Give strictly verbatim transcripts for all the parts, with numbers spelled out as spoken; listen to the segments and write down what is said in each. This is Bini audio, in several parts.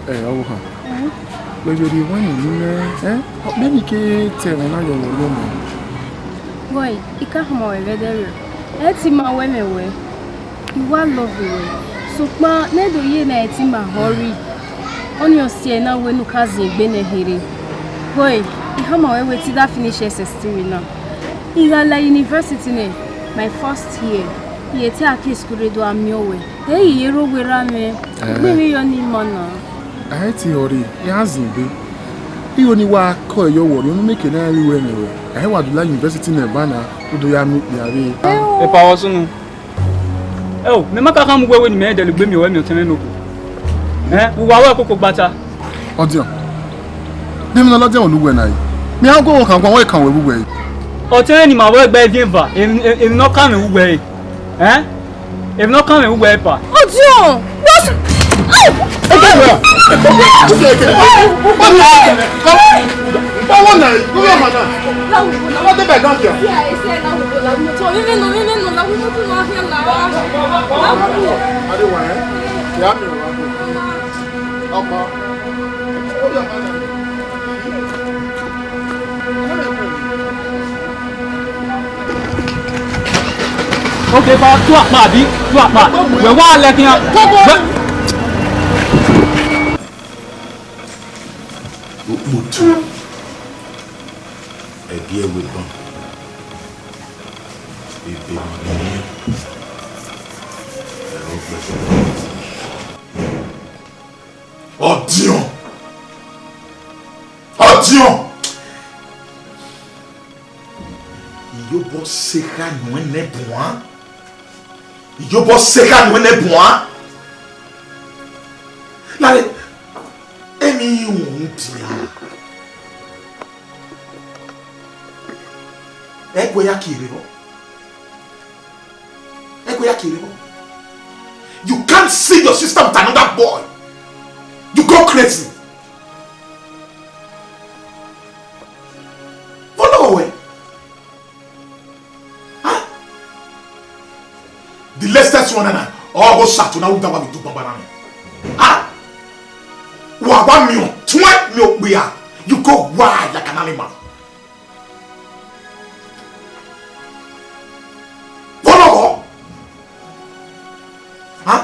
Ẹ, ọvbokhan, wẹ vbe rhie wẹn ne nẹ, ẹ? Ọ kpẹn ne I ke ta ẹmwẹ na yọ vbe ọmọ. Boy, I ka khama ruẹ vbe ẹdẹrriọ. Ẹ ti ma wẹ mwẹ wẹ, I wa love ruẹ. Sokpan ne do ye na ẹ ti ma hurry. Ọnii ọ si ẹe na wẹ ne u ka zin egbe nẹ here. Boy, I khama ruẹ wẹ te I da finish S S three na, I gha la university nẹ, my first year, I ye te a ke school rre do a miẹn ruẹ. Ẹ i ye rre owa erha mwẹ, egbe mwẹ yọ ni ima na. A i te hurry, ya zin egbe. Igho ne I wa kọ yọ wẹ ọre, ọ ne make ne a rhie wẹ mwẹ wẹ. A i wa do la university nẹ banna, u do ya miẹn okpia vbe. Epa vbe ọ sunu. Ẹ o, mẹ ma ka khama uwẹ wẹ ne imẹ dẹlegbe miẹn ruẹ miẹn ọtẹn mwẹ ne okhuo. Ẹ, uwa ruẹ koko gbata. Ọdiọn, de emwi ne ọ ladian ne uwẹ na re? Mẹ i gha gu ọvbokhan guan, wẹ kan wẹ vbe uwẹ re. Ọtẹn mwẹ ne ima vbe gbe ẹviẹn eva, emwi, emwi ne ọ kan mwẹ vbe uwẹ re. Ẹ? Emwi ne ọ kan mwẹ vbe uwẹ re, epa. Ọdiọn, what's, Okay, ba tu akpa abi, tu akpa. Wẹ wa lẹ khian. Wẹ- Okpoto, ẹdẹ ẹvbo eban, ebe ma ne ọ yin, ẹre ọ gbẹdẹ. Ọdiọn! Ọdiọn! Iyobọ sekha nuẹn nẹ buan. Iyobọ sekha nuẹn nẹ buan. Lare, emwi i ru dia. Ẹ gu ya kie vbe vbọ? Ẹ gu ya kie vbe vbọ? You can't see your sister with another boy. You go crazy. Vbọ nọ wẹ? Huh? The latest one na, ọ gho sa to na, u da wa vbe do gbangba na nẹ. Huh? Wa wa miẹn ọtuẹn miẹn okpia, you go wild like an animal. Vbọ nọ wẹ? Huh?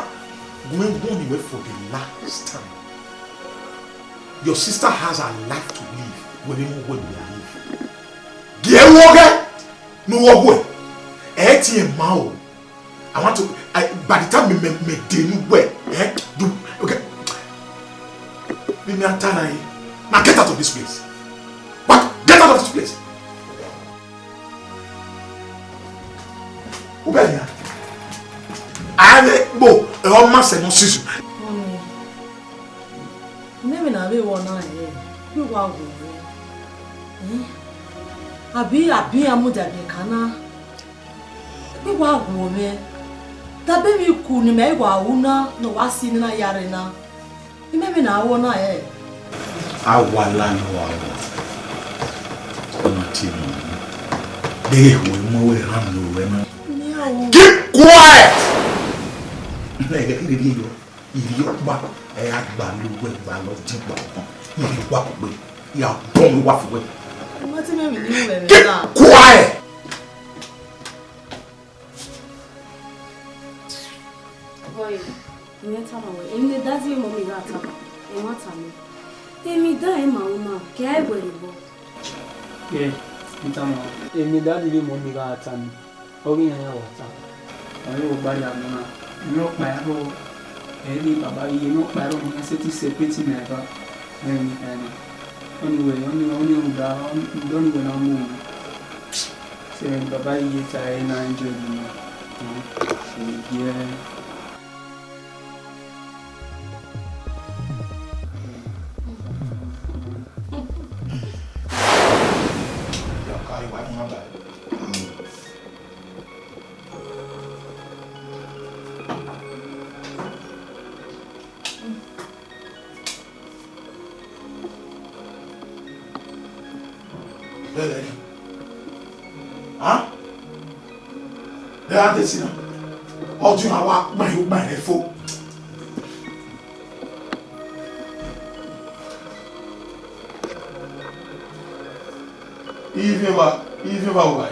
Gu mwẹ warn wẹ for the last time. Your sister has her life to live. Wẹ vbe mu wẹ live. Gie wọ ghẹ ne u wọ wẹ. Ẹ tie ma o. I want to, I, by the time me, me, me dey nu wẹ, eh? You, okay. Leave me and Tana, eh? Now get out of this place. What? Get out of this place. Ubenia. I am a bo, a man say no sisu. Mummy, mummy na be one na, eh? Be wa wo. Eh? Abi, abi amudia be kana. Gbe wa wu mwẹ. Taba emwi ku ne imẹ i wa ru na, ne ọ wa si ne na ya rre na. Imẹ vbe na ru ọna rẹ? A wa la ne ọ wa ru. Ọ na tie mẹ. Deghẹ ehọ mu ẹre rhan ne uwẹ na. Keep quiet! Nẹ ẹghẹ kherhe rhie yọ, ivbi ọkpa, ẹ a gba ne uwẹ gba lọ di gba ọkpan. Ivbi wa kugbe, ya bọ ne uwa fo wẹ. Ima te mẹ vbe ne uwẹ rre na. Keep quiet! Boy, I mwẹ tama wẹ, emwi ne daddy vbe mummy gha ta, ẹmwata mẹ. Emwi dan ẹn ma ru na, ke a i wẹ rre obọ. Yeah, I tama wẹ. Emwi ne daddy vbe mummy gha ta ni, ọ ghi iran ya wa ta. Ọni vbe gbarriẹ agbọn na, emwi ọkpa ẹre ọ, ẹ i re baba iye emwi ọkpa ẹre ọ ne iran sẹtin separate mẹ eva. Ẹn, ẹn. Ọni wẹ, ọni, ọni rhunmwuda, ọni, ọni wẹ na mu. Sẹ baba iye ta ẹre na enjoy ni. Ẹn, yeah. Bẹlẹ ni. Hàn? Bẹlẹ a dẹ si na. Ọdún àwa gbàyàn gbàyàn fo. Ivie va, ivie va uwa.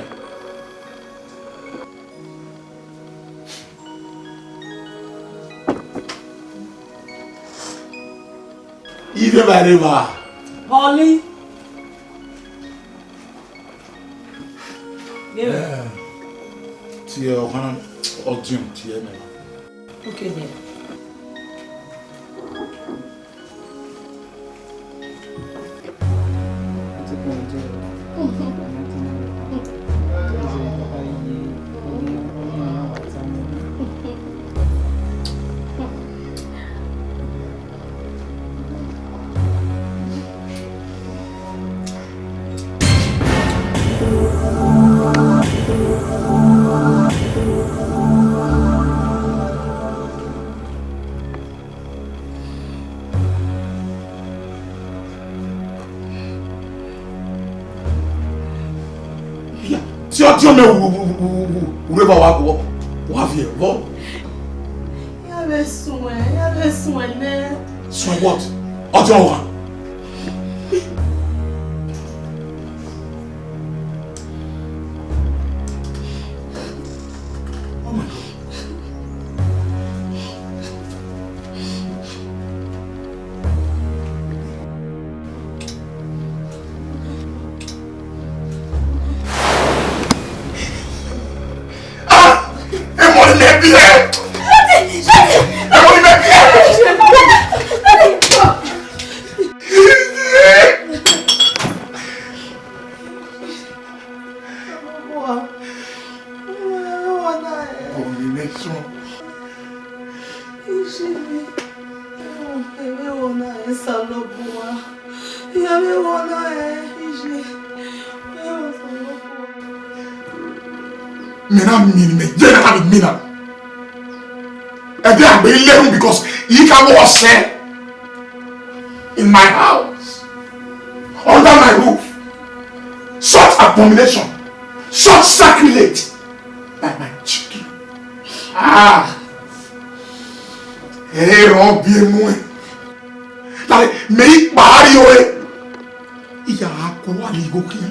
Ivie va rre va. Holly. Yeah. Eh, tie ọkhan ọdiọn tie mẹ. Okay, dear. Ya, tie ọdiọn mẹ ru, ru, ru, ru, ru, ru, ru, wa, wa, wa viẹ vbọ. Ya vbe suẹn, ya vbe suẹn nẹ. Suẹn what? Ọdiọn wa. Oh my God. Ah! Emọ ni mẹ biẹ! Emọ ni mẹ biẹ! Emọ ni mẹ sọn. Iye, ẹ vbe wọ na rẹn Osanobua. Ẹ vbe wọ na rẹn, iye, ẹ vbe wọ Osanobua. Mẹ na miẹn ne imẹ ye na, na miẹn na. Ẹdẹ a gbe lehun because I ka wọ sẹ in my house, under my roof. Such abomination, such sacrilege by my children. Ah! Ẹ i rẹn ọ biẹ nuẹn. Like, mẹ i kpa rrie ore. I ya gha kue uwa rrie igho khian.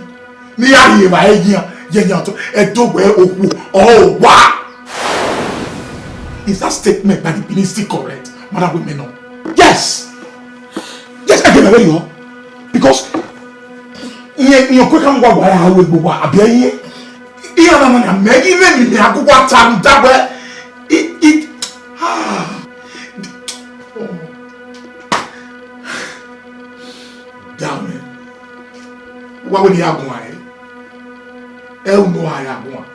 Ne I ya rhie evbare ye iran, ye iran otọ, Ẹdo wẹ okhuo, ọ wa. Is that statement by the Benin still correct? Madam, we may know. Yes. Yes, I get very well. Because iran, iran kue ka mu wa wa ya ru egbe uwa, abi ẹre iran. Iran na na na mẹ ghi vbe ni mẹ a gu wa ta rhunmwuda wẹ, i, i, ah. Damn it. Wa wẹ ne I ya guan ẹre? Ẹ unu a ya guan?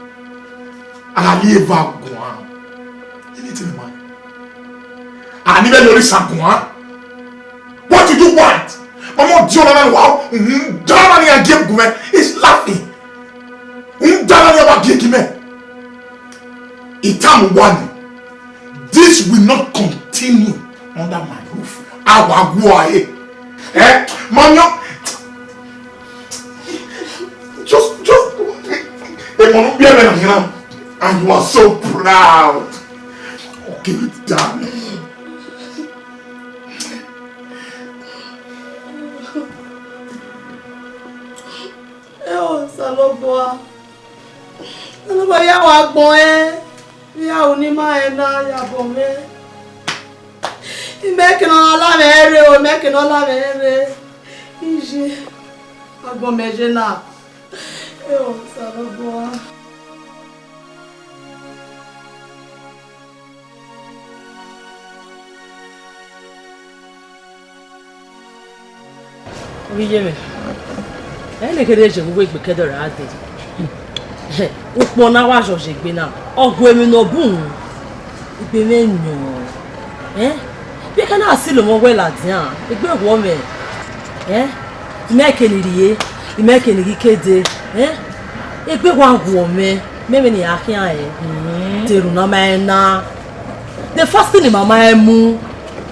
A gha rhie eva guan. Anything man. A ni vbe lori sa guan. What do you want? Ọmọ di ọmọ na wa, mhm, dama ni a gie gu mẹ. He's laughing. Rhunmwuda na ya wa gie gie mẹ. Itan mu wa ni, this will not continue under my roof. A wa gu a he. Eh? Manyo. Just, just. Emọ ne u biẹ mwẹ na khian. And you are so proud. Okay, darling. Ẹ o, Osanobua. Osanobua, vbe a wa gbẹn ọnrẹn, vbe a ru ne ima rẹn na ya bọ mwẹ. Imẹ ke ne ọ la mwẹ rre o, imẹ ke ne ọ la mwẹ rre. Iye, agbọn mẹ ye na. Ẹ o, Osanobua. Ovbi iye mwẹ, ẹ ne kherhe ye vbe uwu egbe ke ẹdẹ ọre a dee. Ukpọn ne a wa zọzẹ egbe na, ọ gu emwi ne ọ bun, egbe mwẹ yọn. Ẹn? Vbe ka na silo mwẹ wẹ ladian, egbe wọ mwẹ. Ẹn? Imẹ ke ni rrie, imẹ ke ni ghi ke dee. Ẹn? Egbe wa wọ mwẹ, mẹ vbe ne I ra khian ẹre. Te erhunmwu na ma rẹn na. The first thing ne ima ma rẹn mu,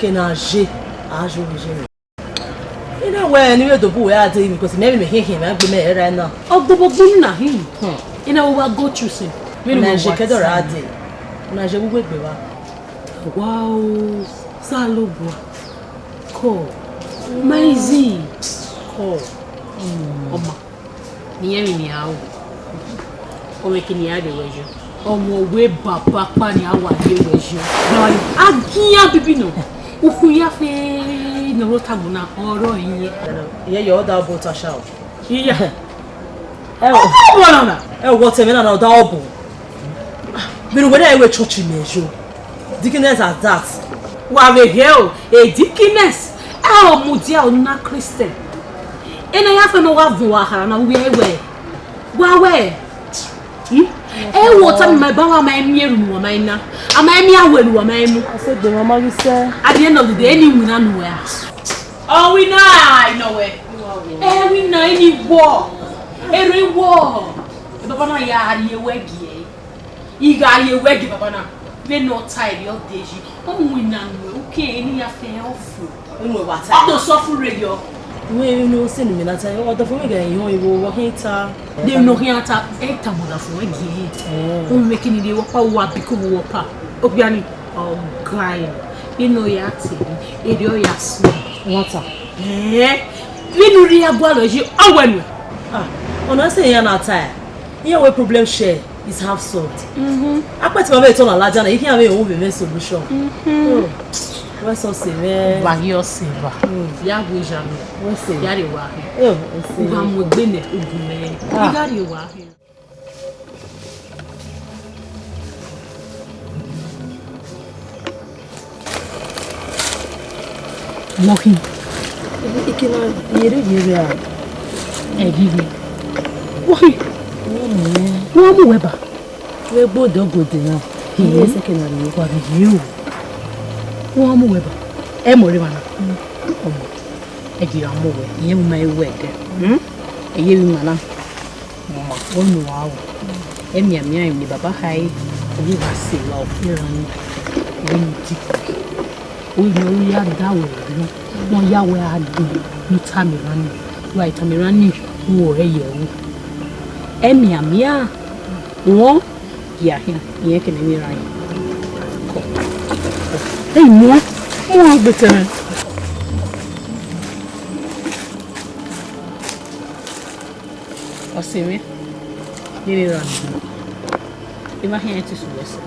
ke na ye, a ye ovbi iye mwẹ. I na wẹ ne I vbe do bu uwẹ a dee, because mẹ vbe mẹ khian khian, mẹ gbe mẹ ẹre na. Ọ gbobọ gbunu na hin. Hmm. I na wẹ wa go through sin. Vbene na uwẹ je wa ke ẹdẹ ọre a dee. Na ye vbe uwu egbe evba. Wow, Osanobua. Kọ. Amazing. Kọ. Ọma. Iyẹn emwi ne iran ru. Ọmọ eke ne iran rhie ruẹ yo. Ọmọ wẹ baba ọkpa ne iran wa rhie ruẹ yo. A gian bibi nọ. Ukhu ya fe ne ọ rre otọ agbọn na, ọ rrọọ iyẹn. Iyẹn your other boat, Asha o. Iya. Ẹ o. Ọmọ ọmọ na na. Ẹ o, what a man, na other boat. Vbene uwẹ na ru church mẹ yo. Deaconess as that. Wa vbe hẹ o, e deaconess, ẹ o mudia o na Christian. Ena ya fẹ ne ọ wa vun wa khara na, uwẹ wẹ. Wa wẹ. Hmm? Ẹ wo ta mi ma ba wa ma emi eru wa ma ina. A ma emi awe eru wa ma emu. Ase gbe mama ghi sẹ. At the end of the day, eni winna nu wẹ a. Ọ winna, I know wẹ. Ẹ winna eni wọ. Ere wọ. E baba na ya rhie wẹ gie. I gha rhie wẹ gie baba na. Vbene ọ ta ẹre ọ de yi. Ọ winna nu wẹ. Uke eni ya fẹ ọ fo. Unu wa ta. Ọ do sọ fure yọ. Wẹ unu sẹ ne mẹ na ta. Ọ do fo mi ga yọn iwo wọ khin ta. De no khian ta, e ta mother for wẹ gie. Eh. U make ni de wọ pa, wa bi ko wọ pa. Okpia ni, ọ ga e. Vbene ọ ya te, ere ọ ya su. Wata. Eh. Vbene u rhie ya gualọ yi, ọ wẹ nuẹ. Ah, ọna sẹ iran na ta. Iran wẹ problem share is half solved. Mhm. Akpẹti ma vbe tọ na ladian na, I khian vbe ru vbe mwẹ solution. Mhm. Oh, wẹ sẹ ọse mwẹ. Ba ghi ọse ba. Mm. Ya gu ija mẹ. Wẹ sẹ. Ya rhie wa khin. Eh, wẹ sẹ. U gha mu egbe nẹ, u gu nẹ. Ah. I gha rhie wa khin. Mọ khin. Ike na yere yere a. Ẹ ghi ghi. Wọ khin. Wọ mu wẹ ba. Vbe gbe odẹ ogode na. Ee. Iye seke na rre. Wa vbe ye o. Wọ mu wẹ ba. Ẹ mọ rre emwa na. Ọmọ. Ẹ gie ra mu wẹ. Iye mu ma ru wẹ ẹdẹ. Hmm? Ẹ ye emwi ima na. Mama, ọ nu a o. Emianmian emwi ne baba khare, ọ ghi gha sẹ evba ọfẹn ra ni, ọ ghi mu diguẹ. Ọ ghi ya da wẹ emwi nọ, ne ọ ya wẹ a dee, ne u tama erhan nii, wa i tama erhan nii, u ru ẹre ye ẹre. Emianmian, rẹn ya khian, irẹn kene emwi erhan yi. Ẹ muan, muan gbe tẹmwẹ. Ọse mwẹ, vbene erha nọ, I ma khian ẹtin sẹ uwẹ sẹ,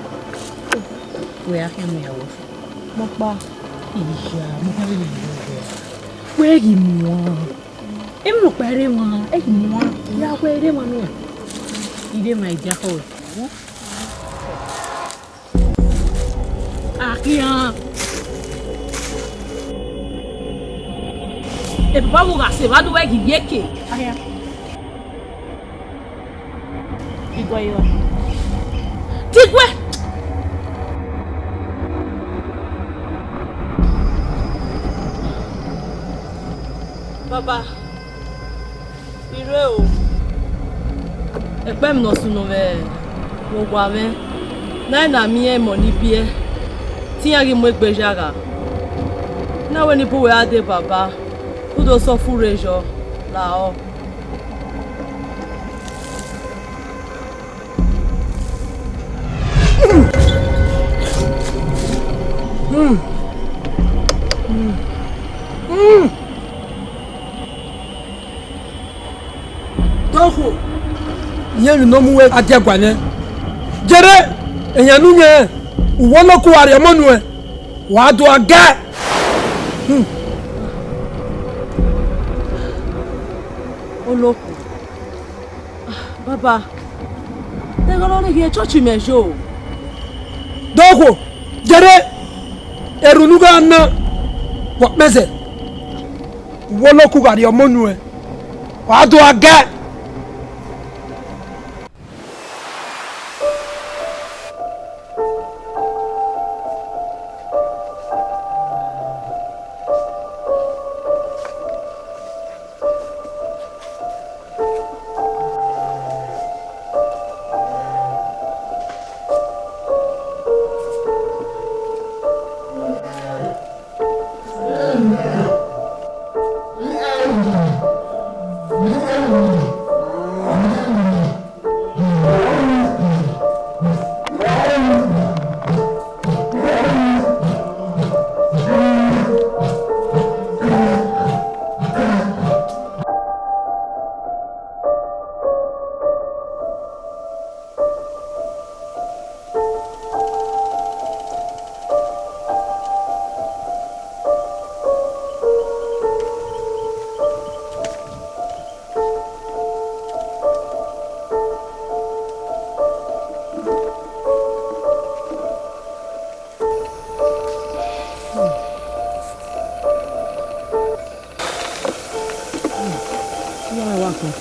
wẹ a khian mu ya wẹ ọfẹ. Mọkpa. Iya, mọkpa vbene I rre wẹ. Wẹ ghi muan. Emwi ne ọkpa rre emwa, ẹ ghi muan. Ya wẹ rre emwa nọ. I rre emwa, I diakhọ wẹ. A khian. E baba vbe gha sẹ evba do wẹ ghi ye ke. A khian. Diguẹ yọ. Diguẹ. Baba. I rre o. Ẹkpẹn emwi ne ọ sunu mwẹ vbe owa mwẹ, ne a i na miẹn emọ ni biẹ, te iran ghi mu egbe ya gha. Ne a wẹ ne I bu wẹ ra dee baba, u do sẹ ọfẹ urre yọ lahọ. Dọkhuo, irẹn emwi ne ọ mu wẹ adiagua nẹ. Jere, eyan ne u yẹn, uwẹ olokun wa rhie ọmọ nuẹn, wa do a gẹ. Hmm. Olokun. Baba, deghẹ ọ rhie church mẹ yo. Dọkhuo, jere, erhunmwu gha na, wa kpẹzẹ. Uwẹ olokun gha rhie ọmọ nuẹn, wa do a gẹ.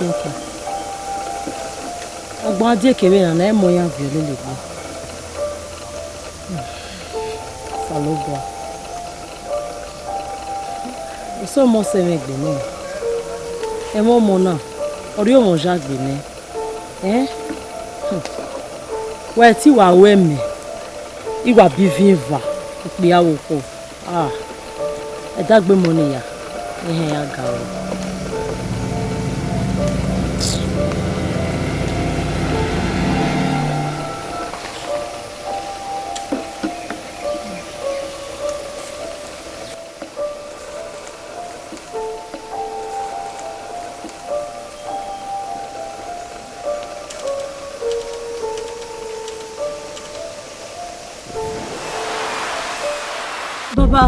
Thank you. Agbọn adieke vbe na na, ẹmọ ya viọ lele egbe. Osanobua. Eso ọmọ sẹ mwẹ egbe nẹ. Ẹmwẹ ọmọ na, ọ rhie ọmọ ya gbe nẹ. Ẹn? Hmm. Wẹ te wa ru ẹmwẹ, I wa bi viẹn eva, okpia vbe okhuo. Ah, ẹdẹ agbemọ ne I ya, ehẹn ya ga ru. Baba,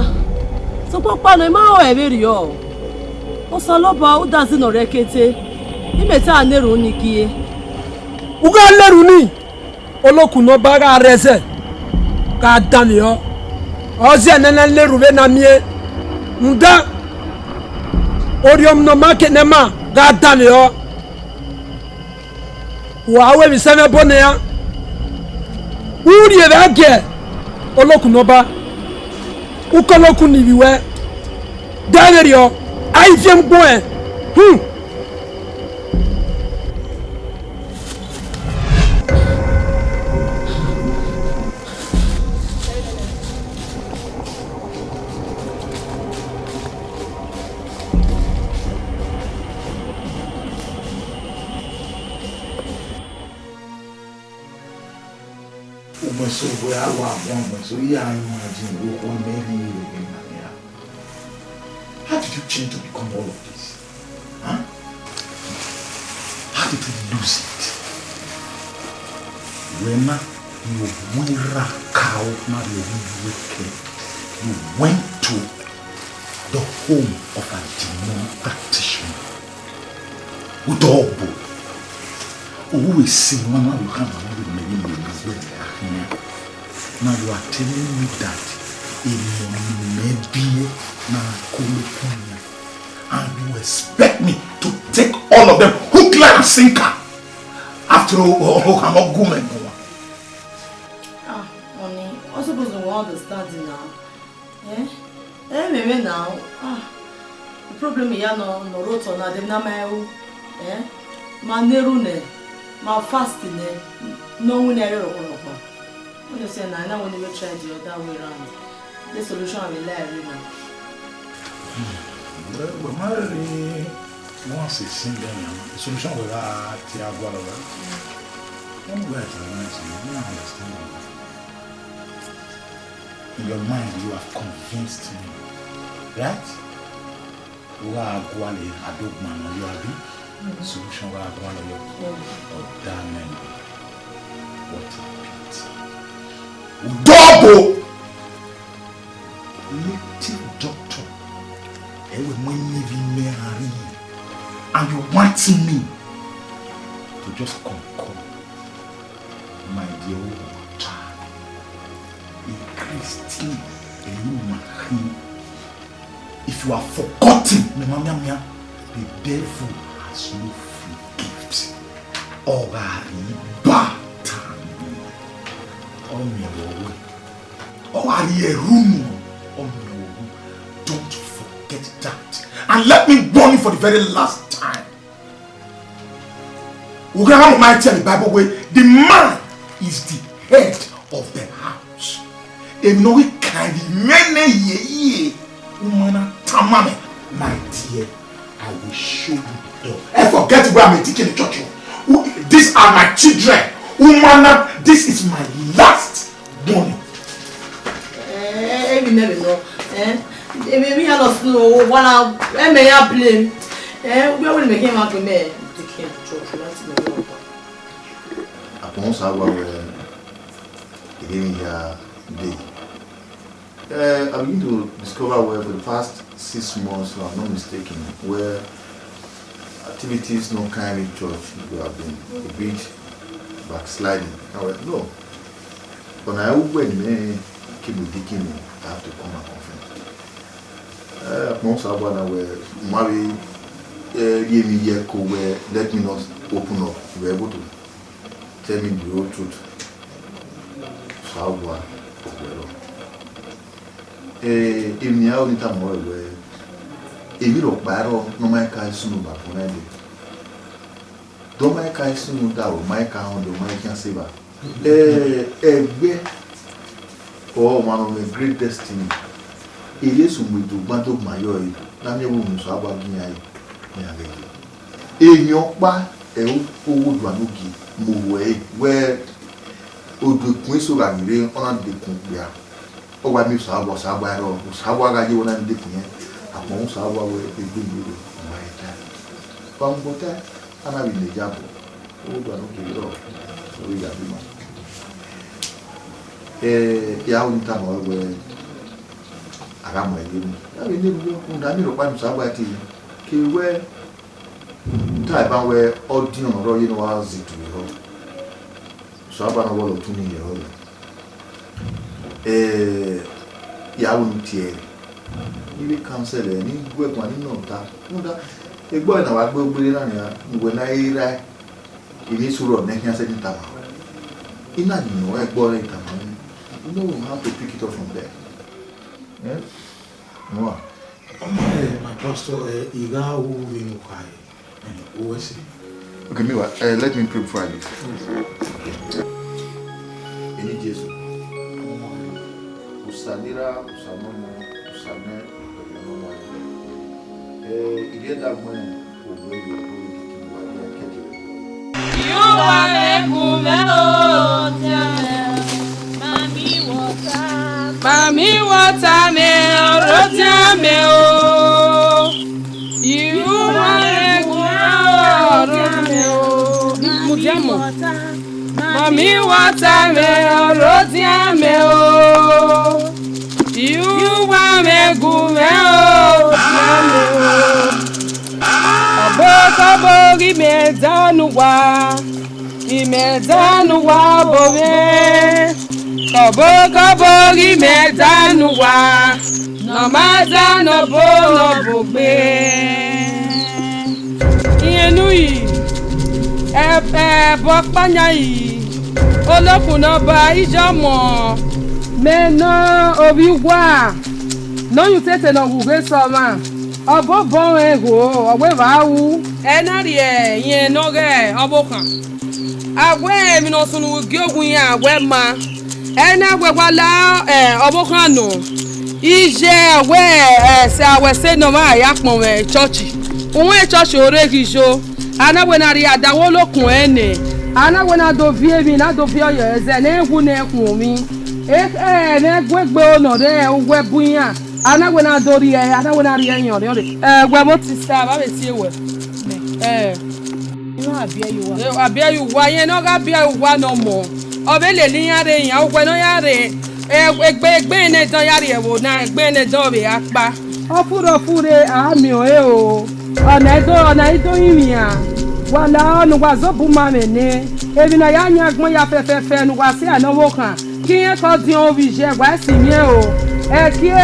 sokpan ọkpa nọ, I ma rẹn ọre vberriọ. Osanobua, u dazi ne ọ rre ẹkete, imẹ te a na erhunmwu nii gie. U gha na erhunmwu nii, olokun ne Ọba gha rre ẹzẹ, gha danmwehọ. Ọ zẹ ne a na na erhunmwu vbene a miẹn, rhunmwuda orhiọn ne ọ ma ke ne ma gha danmwehọ. Wa ru emwi sẹ mwẹ ẹbọ ne iran. U rhie vbe agie olokun ne Ọba, u ke olokun ne ivbi ruẹ, de vberriọ, a i viẹ mu gbẹn. Hmm. Ugbẹn so wẹ a wa guan ugbẹn so, I ya imagine vbe okhuo mẹ rhie vbe na ya. How did you change to become all of this? Huh? How did you lose it? Wẹ na, you went ra kao na, you wicked. You went to the home of a demon practitioner. Udobo. Uwẹ si mama ru khama na vbe mẹ vbe lele uwẹ ne a khian. Now you are telling me that emọ ne imẹ biẹ na kolo kun na, and you expect me to take all of them hook, line and sinker? After all, o khama gu mẹ guan. Ah, honey, I suppose you understand now. Eh? Eh, mẹ mwẹ na, ah, problem ya nọ, nọ rre otọ na, dem na ma ru. Eh? Ma na erhunmwu nẹ, ma fast nẹ, ne ọ winna ẹre rọkpa rọkpa. Wẹ sẹ na, I na wẹ ne I vbe try the other way round. The solution I will lie right now. Well, well, ma rhie once a sin then, the solution will, uh, tear go all over. Let me go and tell you something. You don't understand me. In your mind, you have convinced me, right? Wa gualọ adogban nọ yọ, abi? Solution wa gualọ yọ. Ọda mẹ nọ. What a pity. Udobo! Native doctor, ẹ wẹ mu eni vbe imẹ a rhie, and you want me to just concur? My dear, what a Christian, ẹ i ma khin. If you have forgotten, mẹ ma mianmian, the devil has no free gift. Ọ gha rhie ba ta nọ. Ọ miẹn vbe ọ wẹ. Ọ gha rhie erhunmwu, ọ miẹn vbe ọ wẹ. Don't forget that. And let me warn you for the very last time. Ughẹ ma tell the Bible wẹ, the man is the head of the house. Emwi ne ọ ghi kan vbe imẹ nẹ hiehiere, u ma na tama mwẹ, my dear, I will show you the door. I forget where I'm a deacon in church. These are my children. U ma na, this is my last Dọni. Eh, emwi nẹ vbe nọ. Eh, emwi, emwi ya lost no, wa na, ẹmẹ ya blame. Eh, wẹ wẹ ne mẹ khin ma gbe mẹ deacon church, ma ti mẹ wẹ ọkpa. Akpọn sa wa wẹ, emwi ya dey. Eh, I begin to discover well for the past six months, if I'm not mistaken, where activities no kind in church, we have been a bit backsliding. Now, no. But now, when me keep with deacon, I have to come and confess. Eh, akpọn sa wa na wẹ, ma vbe Eh, rhie emwi ye ẹko wẹ, let me not open up. Vbe ẹvbo to tell me the whole truth. Osanobua, ọ wẹ rọ. Eh, emwi ne I ru ne I tama ruẹ wẹ, emwi rhọkpa i rrọọ ne ọ ma ka sunu ba fo na ẹdẹ. De ọ ma ka sunu da, ọ ma ka họn, de ọ ma khian se evba. Eh, ẹgbẹ ọmwa ne ọ mwẹ great destiny, erriọ esu mu do gban do gban yọ ẹre, ne a miẹn vbene Osanobua gie iran re, ne iran ghẹ ye. Emwi ọkpa ẹre owa Oduanugie mu ru ẹre wẹ, oduekun eso gha ghi rre, ọ na dekun okpia. Ọ wa miẹn Osanobua, Osanobua i rrọọ, Osanobua gha ye vbe ọ na miẹn dekun irẹn, agbọn Osanobua wẹ egbe ye vbe ọ ma he tae. Wa mu obọ tae, a na vbe ne iyabọ, owa Oduanugie rrọọ, ọ vbe ya vbe ima. Eh, I a ru ne I tama ruẹ wẹ, a gha mu ẹre ye unu. Ya vbe ne erhunmwu, rhunmwuda emwi rhọkpa ne Osanobua tie, ke wẹ, I tae ban wẹ, ọdiọn ne ọ rrọọ ye ne ọ wa zẹ itu vbe erhọọ. Osanobua ne ọ vbọlọ tunu ye ẹre. Eh, I a ru ne I tie ẹre. Ne I vbe counsel ẹre, ne I gu ẹre guan, ne I nọ ọta. Rhunmwuda, egbe ọre ne a wa gbe ugbere na nian, ne uwẹ na i rae, emwi eso rrọọ ne I khian sẹtin tama ruẹ. I na yin nọ ẹgbẹe ọre I tama ruẹ. You know how to pick it up from there. Eh? Ọmọ, eh, my pastor, eh, I gha ru vbene u kha re. Eh, u ru ẹse. Okay, meanwhile, eh, let me pray before I leave. Eni Jesu, Osa ne I ra, Osa ne ọ mọ, Osa ne ọ mọ. Eh, I rhie da gbẹn, Iuwa mwẹ gu mwẹ o, Mami wọta. Mami wọta mwẹ, ọrọdian mwẹ o. Iuwa mwẹ gu mwẹ o, ọrọdian mwẹ o. Mudiamọ. Mami wọta mwẹ, ọrọdian mwẹ o. Iuwa mwẹ gu mwẹ o, ọrọdian mwẹ o. Ọbokọbo ghi mẹ da ne uwa, ghi mẹ da ne uwa obọ mwẹ. Kọbokọbo ghi mẹ da ne uwa, ne ọ ma da ne ọbo ne ọbo gbe. Irẹn ne u yi, ẹbọ ọkpa yan yi, olokun ne ọba iye ọmọ. Mẹ nọ ovbi uwa, ne ọ ye utete ne ọ ghughe sẹ ọmwa. Ọbobọ mwẹ gho, ọ wẹ vbe a ru. Ẹ na rhie irẹn ne ọ ghe ọvbokhan. A wẹ emwi ne ọ sunu vbe gie ogun iran, a wẹ ma. Ẹ na wẹ wa la, ẹ, ọvbokhan nọ. Iye wẹ, ẹ, sẹ a wẹ sẹ ne ọmwa ya kpọnmwẹ chọọchị. Uhunmwu chọọchị ọre ghi yo. A na wẹ na rhie adavwẹ olokun ẹnrẹn nẹ. A na wẹ na do viọ emwi, na do viọ yọ ẹzẹ, ne wu ne khuọnmwi. E, ẹ, ne gu egbe nọ rre uwu ẹbu iran. A na wẹ na do rhie, a na wẹ na rhie yan ọrriọnrre. Ẹ, wẹ vbe otisa, vbe a vbe tie wẹ. Ẹ. I na biẹ ye uwa. Ẹ, a biẹ ye uwa, irẹn ne ọ gha biẹ ye uwa ne ọ mọ. Ọ vbe lele iran rre, iran uwẹ ne ọ ya rre. Ẹ, egbe, egbe ne dọn ya rrie ẹvbo na, egbe ne dọn vbe a kpa. Ọ furre, ọ furre, a miẹn ọre o. Ọna i do, ọna i do rinmwian. Wa la ọ ne uwa zẹ obọ ima mwẹ nẹ. Emwi ne a ya yan agbọn ya fẹfẹfẹ ne uwa sẹ a ne ọvbokhan. Ke irẹn ke ọdiọn ovbi iye wa si mwẹ o. Ẹ kie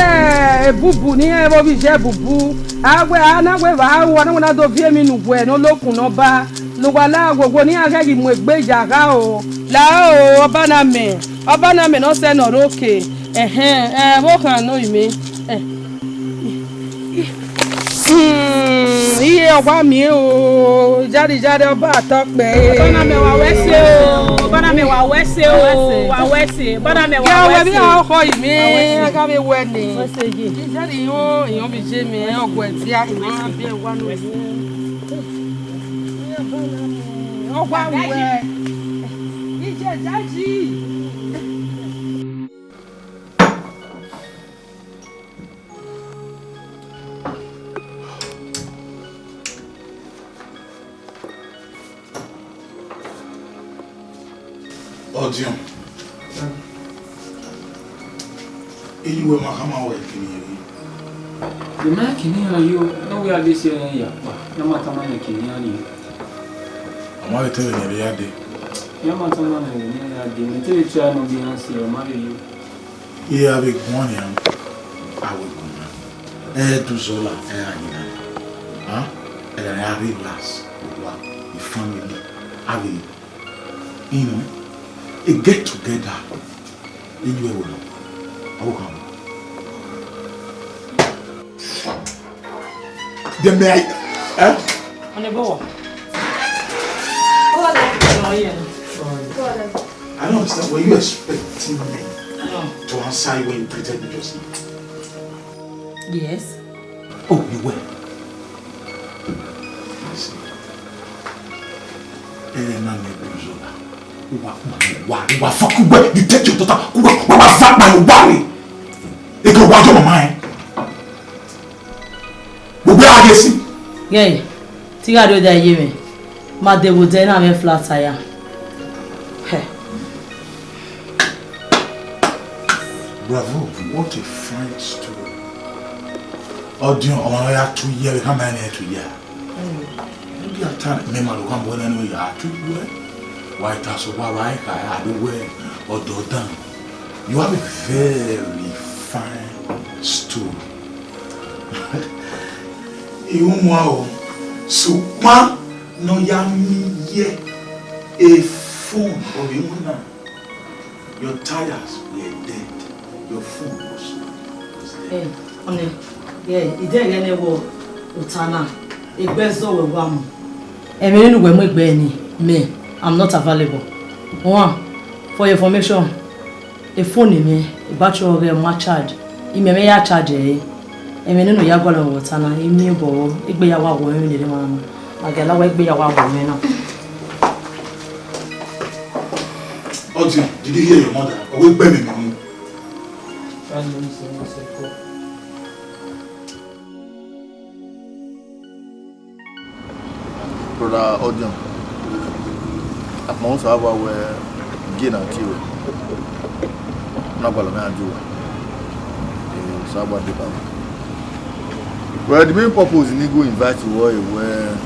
ebubu ne irẹn vbe ovbi iye ebubu. A wẹ, a na wẹ vbe a ru, a na wẹ na do viọ emwi ne uwẹ ne olokun ne ọba. Ne uwa la wowo ne iran ghẹ ghi mu egbe ya gha o. La o, ọba na mẹ, ọba na mẹ ne ọ sẹ ne ọ rre oke. Ẹhẹn, ẹ, vbe okhan nọ imẹ. Ẹ. Hmm, iye ọwa miẹn o, jare jare ọba atọ kpẹ. Ọba na mẹ wa wẹ ẹse o, ọba na mẹ wa wẹ ẹse o, wa wẹ ẹse, ọba na mẹ wa wẹ ẹse. Ọkọ imẹ, a gha vbe wẹ ni. Jare iyan, iyan bi je mẹ, ọgua ẹdia, iyan biẹ wa no. Ọgua wẹ. Ije jaji. Ọdiọn, iye uwẹ ma khama wẹ kini ye rre. De ma kini iran yo, ne uwẹ a de si ẹre ya kpa, ya ma tama nẹ kini iran rrie. Ọ ma vbe te vbene erriọ ya dee. Ya ma tama nẹ vbene erriọ ya dee, mẹ te vbe try nọ gbe iran si ẹre, ọ ma vbe yo. Iran vbe guan nian, a vbe guan na. Ẹ i do zọla, ẹ i gha yin na. Ẹghẹ ne a relax, wa, the family, a vbe, you know, a get together. Iye ẹvbo na, ọ khan. Then may I, eh? Ọnị ebo wọ? Ọ wá lẹ. Ọ, yeah. I don't understand. Were you expecting me No. to answer you when you greeted me just now? Yes. Oh, you were. I see. Ẹghẹ na mẹ Buzola. Uwa, uwa, uwa, uwa fuck uwa. You take your daughter. Uwa, uwa, uwa fuck my wife. Eke uwa jọ mama ẹ. Gbogbo a ghe si. Ghe, te I gha rrie odẹ ye mwẹ, ma de vbe odẹ na mwẹ flat tire. Hẹ. Bravo, what a fine story. Ọdiọn, ọmwa ne ọ ya tu ye, vbe khama ẹre ne ẹ tu ye. Maybe I tell me, ma lo kan bo na no ya tu we. Why ta so wa wa ka a do we ọdọ dan. You have a very fine stool. Iwu mu a o. Sukpan ne ọ ya miẹn ye a phone of iwu na. Your tires were dead. Your phone was, was dead. Ẹ, ọnẹ, ẹ, I dẹ ghẹ nẹ wọ ota na, egbe zọ wẹ wa mu. Ẹmwẹ ne uwẹ mu egbe ni, me, I'm not available. One, for your information, e phone mwẹ, e battery ọghẹ ma charge, imẹ mwẹ ya charge ẹre. Ẹmwẹ nene ya gualọ vbe ota na, I miẹn obọ vbọ, egbe ya wa wọ mwẹ vbene erha na. Ma gia la wẹ egbe ya wa wọ mwẹ na. Ọdiọn, did you hear your mother? Ọ wẹ gbe mwẹ mu. Brother Odion, akpọnmwẹ Osanobua wẹ gie na tie ruẹ, na gualọ mwẹ gha die uwa. Eh, Osanobua deba mwẹ. Well, the main purpose ni go invite you all wẹ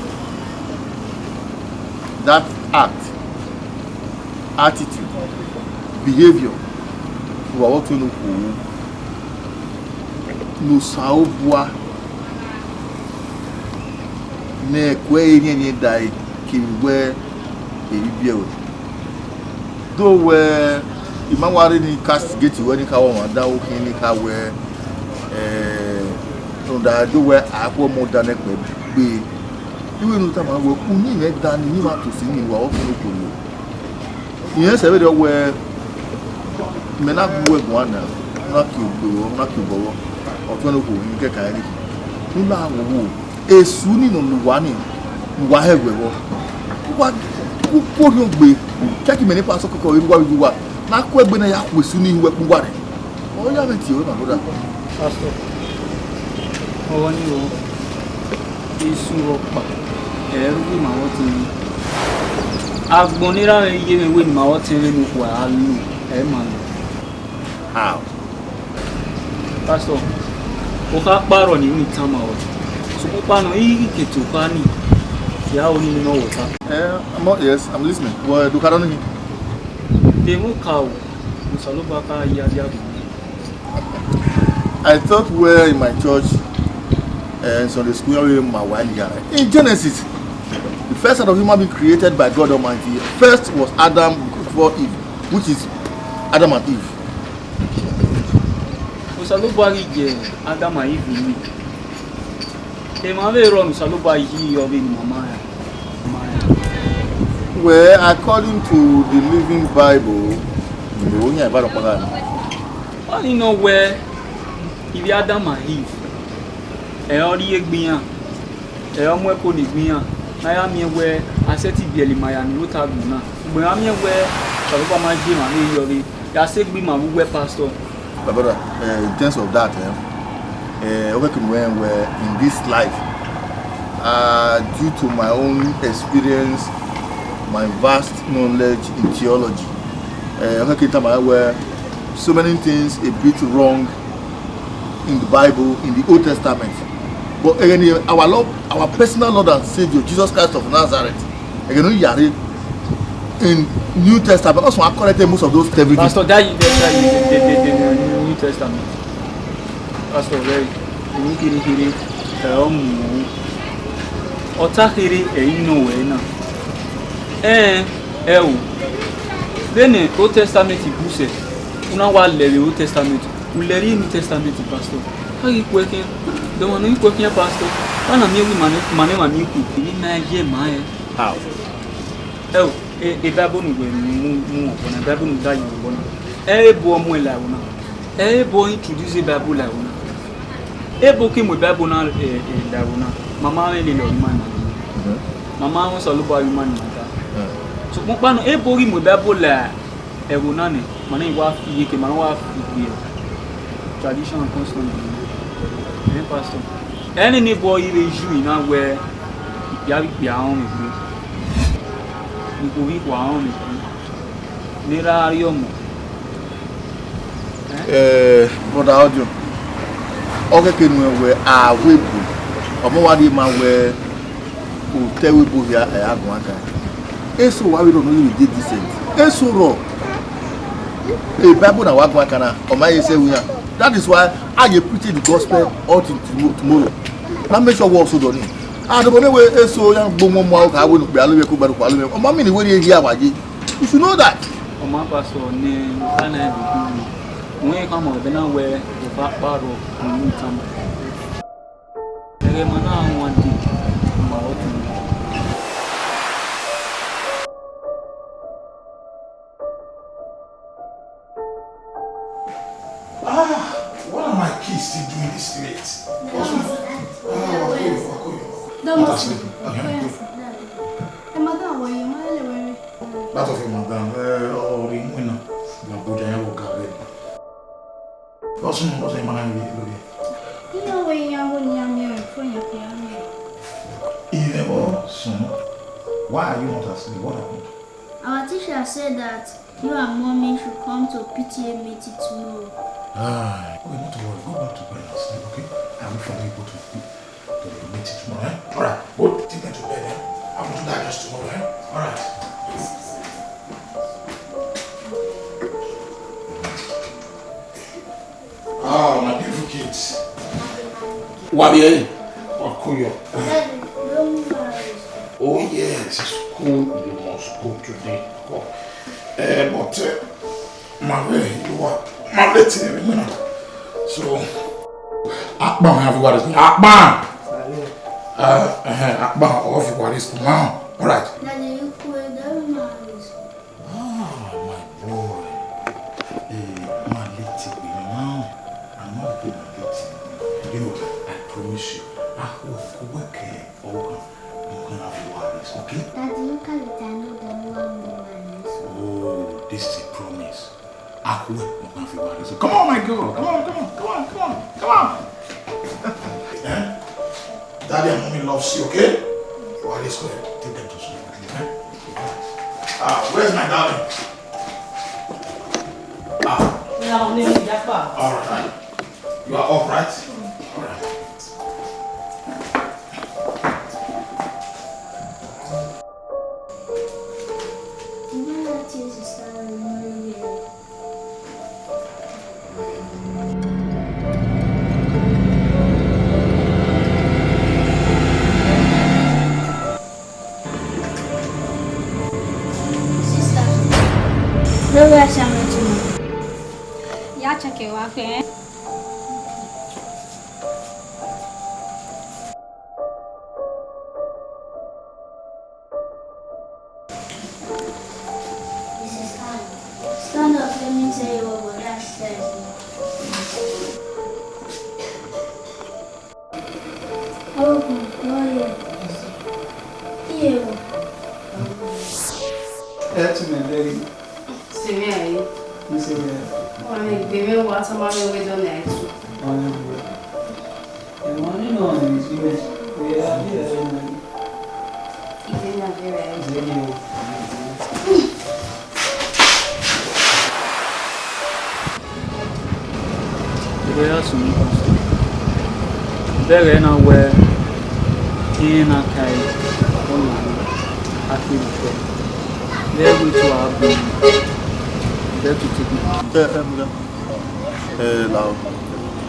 that act, attitude, behaviour, uwa vbe ọtuẹn ne okhuo ru ne Osanobua ne ẹko ẹre rhiẹnrhiẹn da kevbe wẹ evbibiẹ ruẹ. Do wẹ I ma wa rre ni castigate wẹ ne I kha wẹ ọmwa dan okhian ne I kha wẹ, eh, rhunmwuda do wẹ a khu ọmọ dan nẹkpẹ gbe. Iwẹ ne u tama wẹ uyinmwẹ dan ne uyinmwẹ tosi ni wa ọkẹn okhuo. Irẹn sẹ vberriọ wẹ, mẹ na gu uwẹ guan na, na kie ogbe vbọ, na kie obọ vbọ, ọtuẹn ne okhuo ne kẹkan ẹre. U na wo wo, esu ni nọ ne uwa ni, ne uwa hẹ wẹ vbọ. Uwa ku orhiọn gbe, kẹki mẹ ne pastor kọkọ vbe uwa vbe uwa, na ku egbe na ya khu esu ni hu ẹkpo uwa rẹ. Ọ ya mwẹ tie ruẹ, my brother. Pastor, ọghọ ni o, esu rhọkpa, ẹ i ru ima vbe ọtẹn mwẹ. Agbọn ne erha mwẹ ye mwẹ wẹ ne ima vbe ọtẹn mwẹ ne okhuo a lu, ẹ i ma lu. How? Pastor, okha kpa rrọọ ne I tama ruẹ. Sokpan ukpa nọ, I ghi ke te okha ni, ya ru ni ne ọ wẹ ọta. Eh, I'm all ears, I'm listening. Wẹ do kha rrọọ ni. De emwa okaro ne Osanobua ka ya dia vbe I thought where in my church, uh, in Sunday school, we ma wa ni ya. In Genesis, the first set of human being created by God Almighty, first was Adam before Eve, which is Adam and Eve. Osanobua ghi ye Adam and Eve ni. Emwa vbe rrọọ ne Osanobua yi ọvbehe ne ima ma rẹn. Well, according to the Living Bible, no, yan ba rọkpa gha na. Ọni nọ wẹ, ivbi Adam and Eve, ẹ ọ rrie egbe iran, ẹ ọ mu ẹko ne egbe iran, ne a ya miẹn wẹ a sẹtin biẹlẹ ima ya ni rre otagbọn na. Ugbẹn a miẹn wẹ Osanobua ma yi emwa vbe yi ọvbehe, ya sẹ egbe ima vbe uwu pastor. My brother, uh, in terms of that, eh, uh, okay, well, in this life, uh, due to my own experience, my vast knowledge in theology, uh, okay, tell my well, so many things a bit wrong in the Bible, in the Old Testament. But again, our Lord, our personal Lord and Savior, Jesus Christ of Nazareth, again, we are in New Testament. Also, I corrected most of those everything. Pastor, that you, that you, the, the, the, the New Testament. Pastor, very, you need to hear it. Um, Ọ ta kherhe ẹre I nọ ruẹ na. Ẹẹn, ẹo, vbene Old Testament bu sẹ, u na wa lẹ vbe Old Testament, u lẹ rrie New Testament, Pastor. A ghi kue khian, de ọmwa ne ọ ghi kue khian, Pastor? Vbene a miẹn wẹẹ ima ne, ima ne emwa miẹn kue, emwi ma ye ma rẹn. How? Ẹo, e, e Bible ne uwẹ mu, mu obọ na, Bible ne u da ye obọ na. Ẹ i re ebo ọ mu ẹn la ẹvbo na. Ẹ i re ebo ọ introduce Bible la ẹvbo na. Ebo ke mu Bible na, eh, eh, la ẹvbo na. Ma ma vbe lele ọre ima na. Mhm. Ma ma vbe Osanobua ọre ima na da. Mm. Sokpan ọkpa nọ, ebo ghi mu Bible la ẹvbo na nẹ, ma na wa fi iyeke, ma na wa fi gbe tradition and custom. Eh, Pastor. Ẹnene ebo i vbe ju na wẹ ikpia vbe ikpia rọnmwẹ egbe. Ikhuo vbe ikhuo rọnmwẹ egbe. Ne erha rrie ọmọ. Eh, brother Audio, ọ khẹke nuẹn wẹ a ru ebo, ọmọ wa rhie ma wẹ otọ ẹvbo ebo hia ẹ a guan kan. Eso wa vbe rọ ne ọ ye vbe decent. Eso rọ, e Bible na wa guan kan na, ọ ma ye sẹ ẹvbo iran. That is why a ye preach the gospel until tomorrow. Na make sure wẹ ọ sẹ odọ nii. A dobọ ne wẹ eso ya gbe ọmọ ọmọ aro kha wẹ ne okpia lo vbe ẹko gba ne okpia lo vbe. Ọ ma mean wẹ rhie hia wa ye. You should know that. Ọ ma, Pastor, ne u kha na ẹdẹ ugbugbe. Wẹ khama ẹdẹ na wẹ, evba kpa rrọọ, ne u tama. Ẹghẹ ma na wan dee, ma ọtẹn. Ah, what are my kids still doing this late? What's with, ah, Wakoyo, Wakoyo. Don't Not must asleep. Okay, okay. Ẹ, madam, wẹ ye, ma lele wẹ rre. That of your madam, eh, or the winner. Na good, I have a girl. What's wrong? What's the man? Ina wẹ iran wo ne iran miẹn ọre fo yan khian miẹn. Even worse, son. Why are you not asleep? What happened? Our teacher said that you and mommy should come to P T A meeting tomorrow. Ah, okay, not to worry. Go back to bed and sleep, okay? I will follow you go to, to the meeting tomorrow, eh? All right, go take them to bed, eh? I will do that just tomorrow, eh? All right. Ah, my beautiful kids. Wa vbe ẹre? Wa ko yọ. Oh yes, school, you must go today. Go. Eh, but, eh, ma vbe, you are, ma late in the morning. So, akpan, have you got it? Akpan! Eh, eh, akpan, off you got it. All right. Daddy, you could have done my Ah, my boy. Eh, ma late, you know. I'm not gonna late. You know, I promise you, I hope you work, eh, over. You can have your worries, okay? Daddy, you can't let another one more. Oh, this is a promise. I hope you can have your worries. Come on, my girl. Come on, come on, come on, come on, come on. Eh? Daddy and mommy loves you, okay? Well, let's go ahead. Take them to school, okay? Ah, where's my darling? Ah. Yeah, I'm in the back. All right. You are up, right? All right. Sister, where we are sharing tomorrow? Ya check it, okay? Missus Ann, stand up, let me tell you what Brother said. Ogun, lawyer. Iye wo? Ẹ tụ mẹ vbe ẹre. Sẹ mwẹ rae. Mẹ sẹ mwẹ rae. Wa mwẹ egbe mwẹ, wa tama mwẹ wẹ dọ nẹ ẹtu. Wa mwẹ egbe. Emwa ni nọ ọnii si mwẹ, vbe a ghi rẹrẹ nẹ? Ide na ghi rẹrẹ. Ide ni o. Vbe ya sunu, Pastor. Bẹghe na wẹ, irẹn na ka ẹre, ọ na wẹ, a kherhe otọ. Vbe ẹvbo eto a bu, vbe ẹto te khin. Eh, eh, brother. Eh, Lao,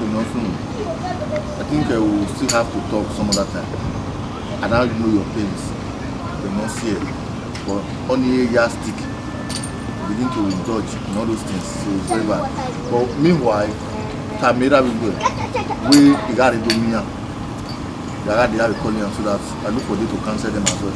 you know, hmm, I think, uh, we will still have to talk some other time. I now know your pains. You no see it. But only a yardstick begin to indulge in all those things. So it's very bad. But meanwhile, Tamira will go. We, you gotta do me now. You gotta, they have to call him so that I look for them to cancel them as well.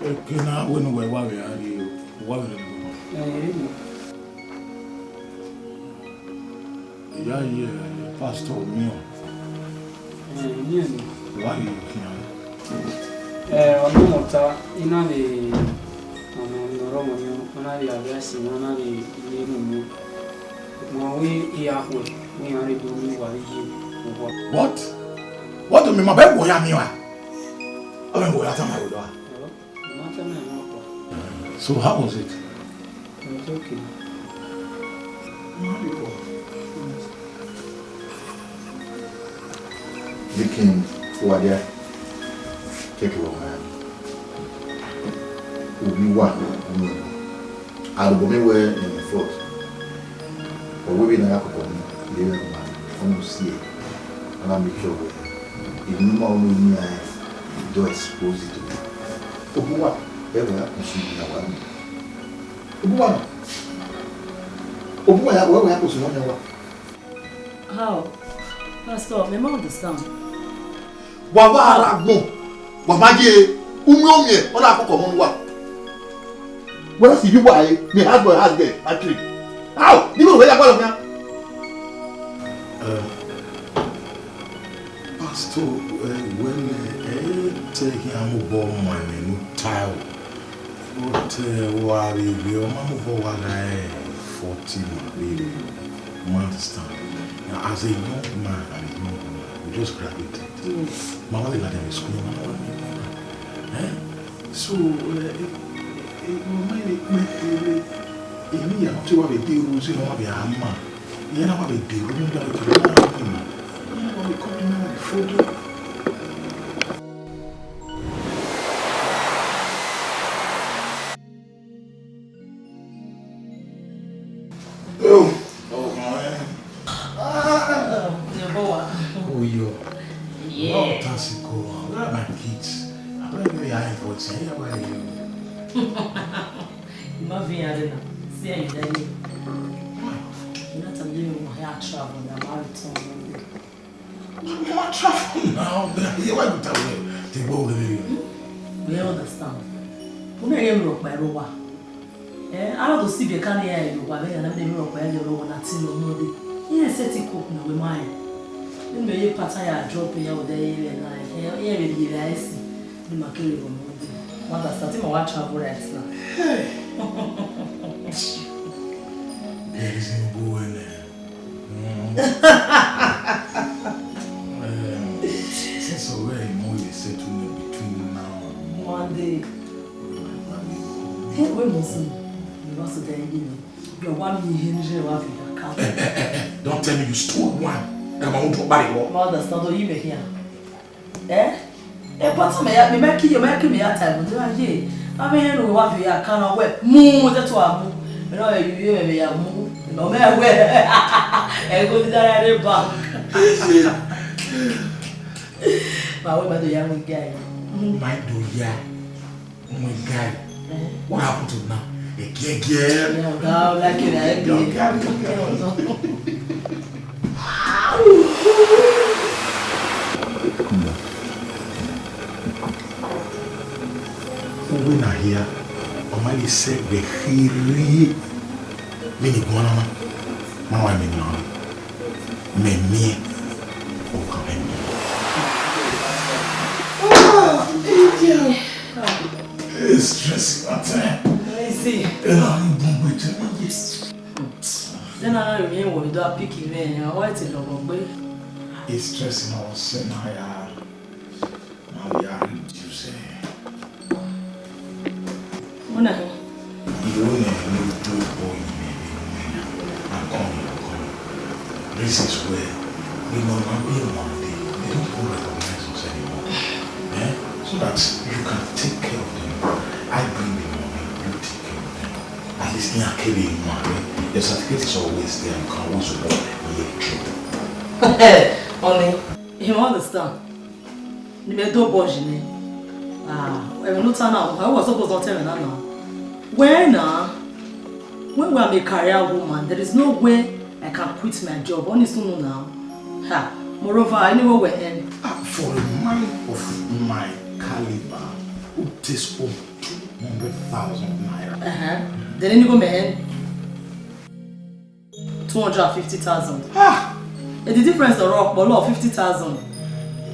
Eke na wẹ ne uwẹ wa vbe a rrie, uwa vbe rre. Eh, ya ye pastor miẹn. Eh, miẹn. Wa ye khian. Eh, ọmọmọta, I na vbe, ọmọ ne ọ rre ọmọ nian, ọ na vbe avbe asi, ọ na vbe ye unu. Ma wẹ I ya khuẹ, wẹ iran rre do miẹn uwa vbe ye owa. What? What do you mean? Ma bẹ wọ ya miẹn wa? Ọ mẹ wọ ya tama wẹ lọ a? Ẹo, I ma tama ẹmwẹ ọkpa. So how was it? It was okay. Deacon Uwadia, check your man. Obi wa, mm. Arobọ mwẹ wẹ in front. Ọ wẹ vbene a ya koko mu, I rre ẹmwẹ ọmwa, ọ na si ẹe, ọ na make sure wẹ, emwi ne ọ ma ru ne iran rẹn, do expose it to me. Obuwa, ẹ wẹ a ku si iran wa nọ. Obuwa nọ. Obuwa ya, wẹ wẹ a ku si iran wa. How? Pastor, mẹ ma understand. Wa wa ra agbọn, wa ma ye, umiẹn umiẹn, ọ na koko mu ne uwa. Wẹ si vbe uwa re, my house boy, house girl, factory. How? Ni mo wẹ ya gbalọ khian. Eh, Pastor, eh, wẹ nẹ, eh, te khian mu obọ mu ẹmwẹ ne u tae o. But, eh, wa vbe vbe, ọ ma mu obọ wa gha re forty ma vbe re, you understand? Now, as a young man and a young woman, we just graduated. Yes. Ma wa vbe ladian vbe school, ma wa vbe, eh? So, eh, eh, eh, ma ma vbe kpe kere, emwi ya te wa vbe de ru, si ma wa vbe a ma. Iran na wa vbe de ru, iran na wa vbe kọmọ na vbe fodo. Oh, oh, my. Ah, Jehovah. Oh, yo. Yeah. What a sick one. Where are my kids? I don't even hear voice. I hear about you. You not being there now. See how you done it. Why? You not tell me you want to travel. I'm out of town one day. Mama, travel now. Yeah, why you tell me? They go over there. We understand. Who may you look by Rowa? Eh, I don't see the kind of area you are. Why na me look by your Rowa na till no day. He said he cook na we mind. Then me ye pata ya drop ya o de ye na. Eh, ye be ye la esi. Ni ma kere bo no day. Mother, start him our travel right now. Hey. There is no go in there. Mm. Um, since already know the settlement between now and Monday. Monday. Hey, wait, listen. You must have done it. You want me here, you have your car. Eh, eh, eh, eh. Don't tell me you stole one. And I won't drop by the wall. Mother, start to you here. Eh? E bọtọ mẹ ya, mẹ mẹ ki yo, mẹ ki mẹ ya ta ẹbun, de ma ye. Ma mẹ hẹn ne uwa vbe ya kan na wẹ, mu, de to a mu. Mẹ na vbe yo, mẹ vbe ya mu. Nọ mẹ wẹ. Ẹ go di dara re bank. Ma wẹ ma do ya mu guy. Ma do ya. My guy, eh? What happened to now? Egie, egie. Yeah, oga, like it, like it. Come on. Uwe na hia, ọ ma ye sẹ gbe kherhe. Vbene I guan na, ma wa mẹ nian. Mẹ miẹn, ọ kan mẹ miẹn. Ah, thank you. Hey, stress matter. Easy. Ẹ na ni bun gbe tẹ ma ye. Then I don't even want to pick him, man. I want to love away. Hey, stress na o se na ya. Now we are reducing. Una. You know, no do boy. I'm coming, I'm coming. You know, man, be a man, they, they don't go recognize us anymore. Eh? So that you can take care of them. I bring the money, you take care of them. At least, you can carry him, man. Eh? Your certificate is always there. You can always work in your trade. Honey, you understand? Ni me do boji ni. Ah, even no time now. I was supposed to tell me now. When now? When we are a career woman, there is no way I can quit my job. Honest, no now. Ha. Moreover, anyway, we end. Ah, for a man of my caliber, who takes home two hundred thousand naira. Uh-huh. Then any go me end. Two hundred and fifty thousand. Ah! Eh, the difference, the rock, but law fifty thousand.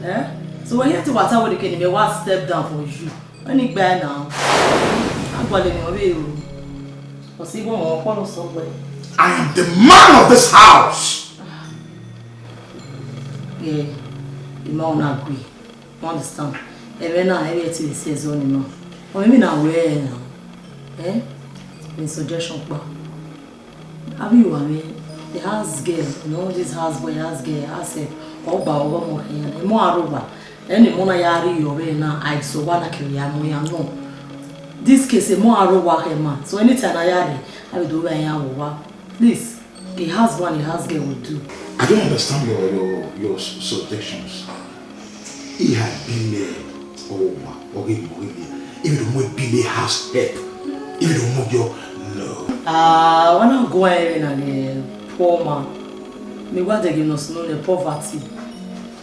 Eh? So when you have to watch out with the kid, you may want step down for you. When he buy now, I'm going to be you. Or see one more corner somewhere. I am the man of this house. Yeah, the man will not agree. You understand? Even now, every activity is on him. Or maybe now, where now? Eh? In suggestion, pa. Abi wa mwẹ, the house girl, you know, this house boy, house girl, house help, ọ gba ọghọ ọmọ khian, emọ aro wa, ẹni emọ na ya rri yọ vbe na, a so wa na kevbe ya mu ya nọ. This case, emọ aro wa khẹ ma, so anytime na ya rre, a vbe do vbe iran vbe owa. Please, a house boy and a house girl will do. I don't understand your, your, your s-, suggestions. Iran bile ọmwa, ọ ghi mu iran. Even the more bile house help. Even the more your, no. Ah, why not go ahead and, uh, poor man? Me what they give us no poverty.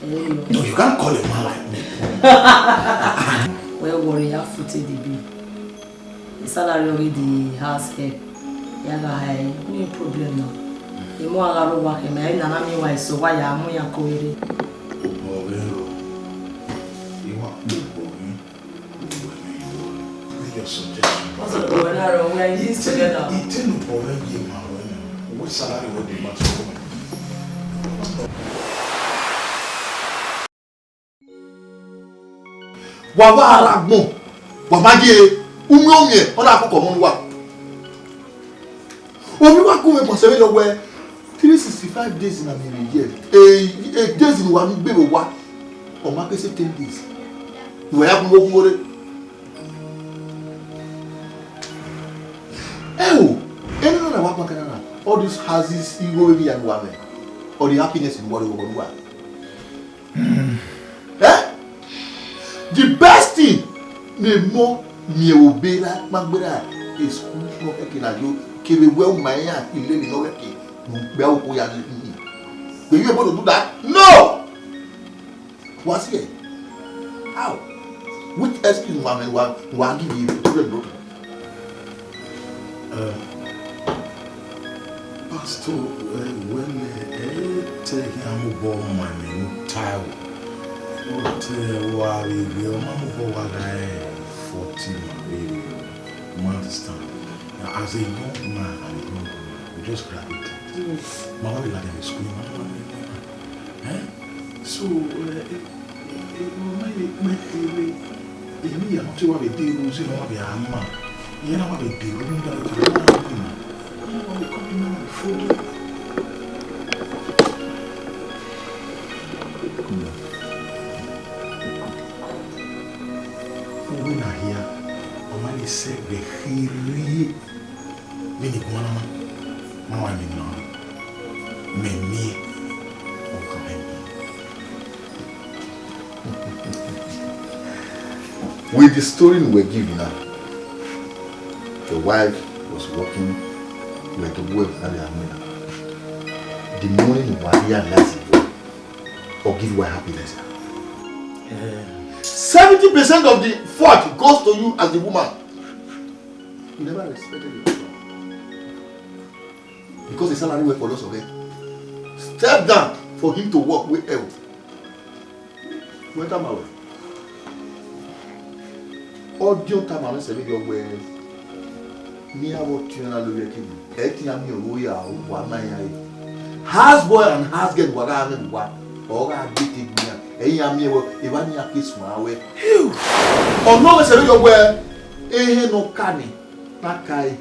Eh, yo. No, you can't call a man like me poor man. Well, worry, I have to take the bill. Salary already has help. Ya gha ha, no problem now. Emọ a gha rre owa khẹ ma, ẹ na na miẹn wa eso, wa ya mu iran ko rre. Obọ vbe ro, I wa kpe obọ mwẹ, uwẹ mwẹ, your suggestion. What's the problem? We're not wrong. We are in this together. I tell you, obọ mwẹ ye ma ro na. What salary would be much for me? Wa wa ra agbọn, wa ma ye, umiẹn umiẹn, ọ na kọkọ mọ ne uwa. Ovbi uwa gu mwẹ guan sẹ vberriọ wẹẹ, three sixty-five days na miẹn vbe ye. Eh, eh, days ne uwa miẹn gbe vbe owa, ọ ma ke sẹ ten days. Uwa ya gu mwẹ gu mwẹ rre. Ẹo, enena na wa kpakara na, all these houses, igho vbe ya ne uwa mwẹ, all the happiness ne uwa rre vbe owa. Eh? The best thing ne emọ miẹn vbe obọ erha kpaegbe erha, school ne ọ khẹke na yo, kevbe wẹ u ma iran ilele ne ọ khẹke, ne u kpẹ oko ya ni. Will you able to do that? No! Wa si ẹe? How? Which excuse wa mẹ wa, wa give you to the bro? Eh, Pastor, eh, wẹ lẹ, eh, te khian mu obọ ma mẹ ne u ta ẹvbo. Ọ te wa vbe ghe, ọ ma mu obọ wa gha, eh, forty ma vbe, you understand? Now, as a young man and a young woman, we just graduated. Yes. Ma wa vbe ladian vbe school, ma wa vbe, eh? So, eh, eh, eh, eh, ma vbe kpẹn kere, emwi ya te wa vbe de ru, zẹ ne wa vbe a ma. Iran na wa vbe de ru, ne da vbe de ru, ne wa vbe ma. Ne wa vbe kọ na vbe fo. Uwẹ na hia, ọ ma vbe sẹ vbe kherhe. Vbene I guan na ma, ma wa miẹn emwi na, mẹ miẹn, ọ kan hẹ miẹn. With the story we were giving now, your wife was working, you were to work, and the money you were realizing, or give you happiness. Eh, seventy percent of the fault goes to you as the woman. You never respected your husband. Because the salary were for loss of it. Step down for him to work with help. Wẹ tama wẹ. Ọdiọn tama mwẹ sẹ vberriọ wẹẹ, ne iran vbe ọtiọnrẹn na lele ẹki, ẹ i te iran miẹn ọghe ya wa ma iran re. House boy and house girl wa gha mwẹ vbe owa, ọ gha dee te egbe iran, ẹ i iran miẹn wẹẹ, evba ne iran ke suẹn ruẹ. Ọ nọ mwẹ sẹ vberriọ wẹẹ, ehẹn ne ọ ka nẹ, na ka ẹre.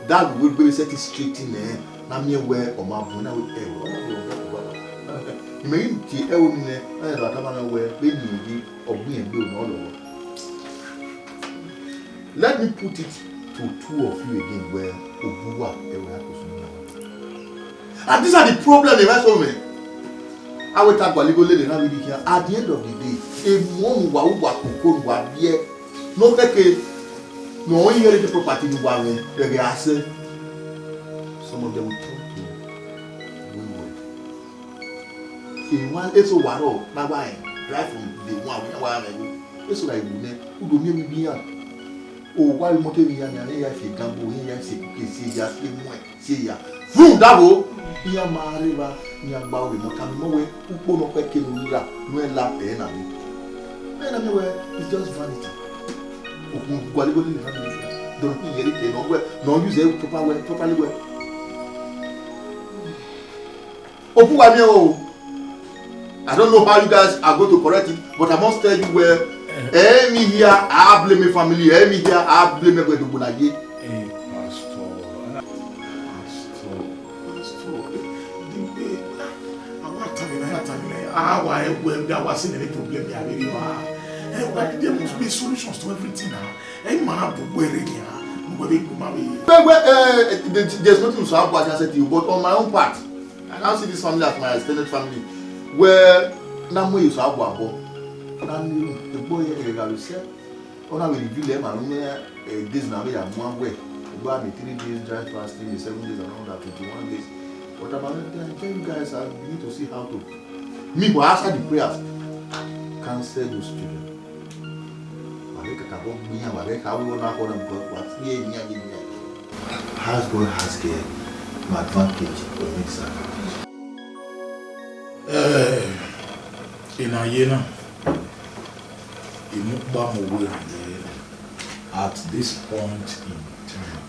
That we will be set it straight in there. Na miẹn wẹẹ, ọ ma bun na wẹẹ, ẹ, ọ ma bun, ọ ma bun. Mẹ ghi tie ẹvbo nii nẹ, na rẹn do tama mwẹ wẹẹ, vbene irẹn ye, ọ gbe irẹn gbe, ne ọ lọghọ. Let me put it to two of you again, wẹẹ, Obuwa, ẹvbo ẹre a ke sunu na. And these are the problem, emwa eso mwẹ. Avbe ta gualọ igho lele na vbe rhie khian. At the end of the day, emọ ne uwa, uwa koko ne uwa biẹ, ne ọ kẹke, ne ọ inherit property ne uwa mwẹ, ẹghẹ a sẹ. Some of them will turn to wayward. Emwa eso wa rrọọ, na wa rẹn, right from day one, wa ya mwẹ igho. Eso gha wu nẹ, u do miẹn vbe iran. Owa vbe imọto emwi hia nian, ne ya fi egango, ne ya fi ekuke si eya, si emuẹn si eya. Rhunmwuda vbo, iran ma rre evba, iran gba ore emọ, tama imọ wẹẹ, ukpo ne ọ khuẹ ke ne u ghi ra, ne u la ẹre na vbe. Ẹre na miẹn wẹẹ, it's just vanity. Okhuo gualọ igho lele na vbe, dọlọ khin yẹrẹ ke ne ọ wẹẹ, ne ọ use ẹre proper wẹẹ, properly wẹẹ. Obuwa miẹn o. I don't know how you guys are going to correct it, but I must tell you wẹẹ, emwi hia a blame family, emwi hia a blame ẹgbẹdogbo na ye. Eh, Pastor, Pastor, Pastor, the way, ah, I want to tell you, I want to tell you, ah, why, well, that was in any problem, yeah, really, ah. Eh, but there must be solutions to everything, ah. Eh, man, I'm the way, yeah, I'm the way, I'm the way. But, well, eh, there- there's nothing so I can say to you, but on my own part, I can't see this family as my extended family. Wẹẹ, na mu eso abọ abọ. Na ni ru, egbe ẹre gha vbe sẹ. Ọ na vbe reveal ẹre ma ne, eh, days na vbe ya mu wẹ. Egbe a vbe three days dry fasting, the seven days and all that, twenty-one days. But about that time, tell you guys, I begin to see how to. Me, but after the prayers, cancel those children. Wa vbe kakabọ gbe iran, wa vbe kha vbe na kọ na, because wa tie iran ye iran. As God has gain, my advantage will make disadvantage. Eh, I na ye na, I mu ukpa mu uwu iran ye na. At this point in time,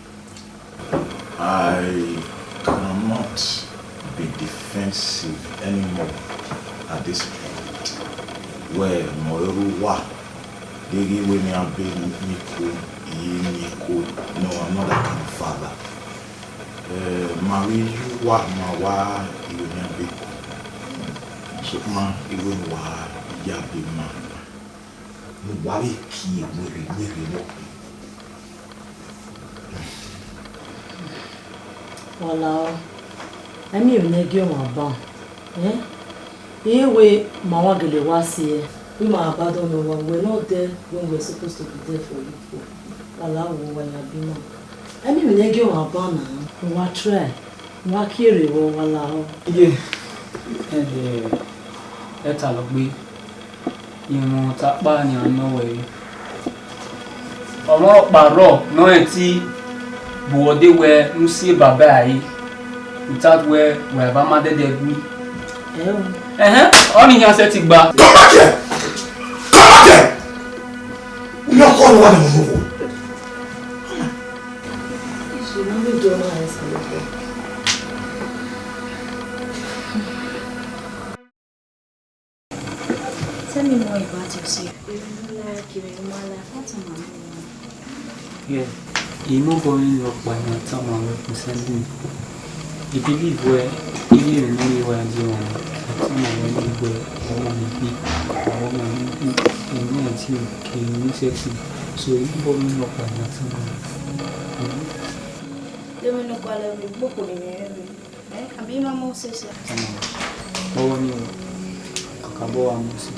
I cannot be defensive anymore at this point. Wẹ mẹ ọre ru uwa, deghẹ iwẹ nian be ne I ku, I ye ne I ku, no, I'm not that kind of father. Eh, ma vbe ye uwa, ma wa iwẹ nian be ku. Sokpan iwẹ ne uwa ya be ma, ne uwa vbe kie werriẹ werriẹ nọ. Wa lahọ, ẹmwẹ ne I gie ọmwa ban, eh? Iye wẹ ma wa gele wa si ẹe. Wẹ ma badọ nọ wa, wẹ ne ọ dẹ when we're supposed to be there for you for. Wa lahọ, wa ya be ma. Ẹmwẹ ne I gie ọmwa ban na. Wa try, wa kie rre vbọ, wa lahọ. Iye, ẹdẹ, ẹtalọ gbe. Irẹn ọta ọkpa nian nọ wẹ re. Ọmwa ọkpa rrọọ ne ọ rẹn te bu uwẹ dee wẹ ne u si baba ẹre, without wẹ wẹ eva ma dẹdẹ gui. Ẹhẹn, ọnii iran sẹtin gba. Come back here! Come back here! Unu ọkọ ne wa na mu vbo? Tell me more about yourself. Yeah, I mobọ mwẹ ne ọkpa ne a tama mwẹ concerning. I believe wẹ, iye mwẹ ne I wa ye ọmwa, a tama mwẹ ne wẹ, ọmwa ne I bi, ọmwa ne I bi, I ne a ti ke ne sẹtin. So, I mobọ mwẹ ne ọkpa ne a tama mwẹ. Tell me no kwale we gboko ni mwẹ. Eh, abi ma mo sese. Ọmọ, ọwọ ni o, kakabọ wa mu si.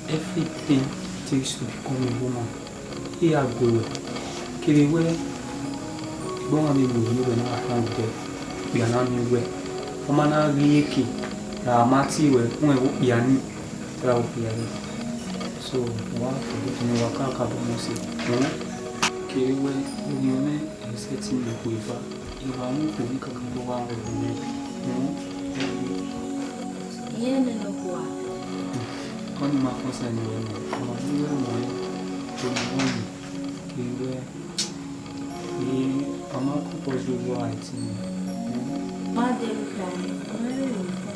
Everything takes to become a woman. Iran gue wẹ, kevbe wẹ, egbe ọmwa vbe mu unu wẹ ne a khan odẹ, okpia na miẹn wẹ, ọ ma na ghi eke, ra ma tie wẹ, rẹn vbe okpia ni, ra vbe okpia ni. So, wa forgive me, wa kakabọ mu si. Kevbe wẹ, orhiọn mwẹ, ẹ sẹtin mu eva. Eva mu kpo ni kakabọ wa wẹ ne, ne, Iye nene okua. Ọni ma kọn sẹ ne wẹ nọ, ọ ma ghi wẹ nọ, ọ ma wẹ nọ, kevbe wẹ, I, ọ ma kọn kọ ju wẹ a ti nọ. Ma de lu kpa, ọ ma rẹrẹ lu kpa.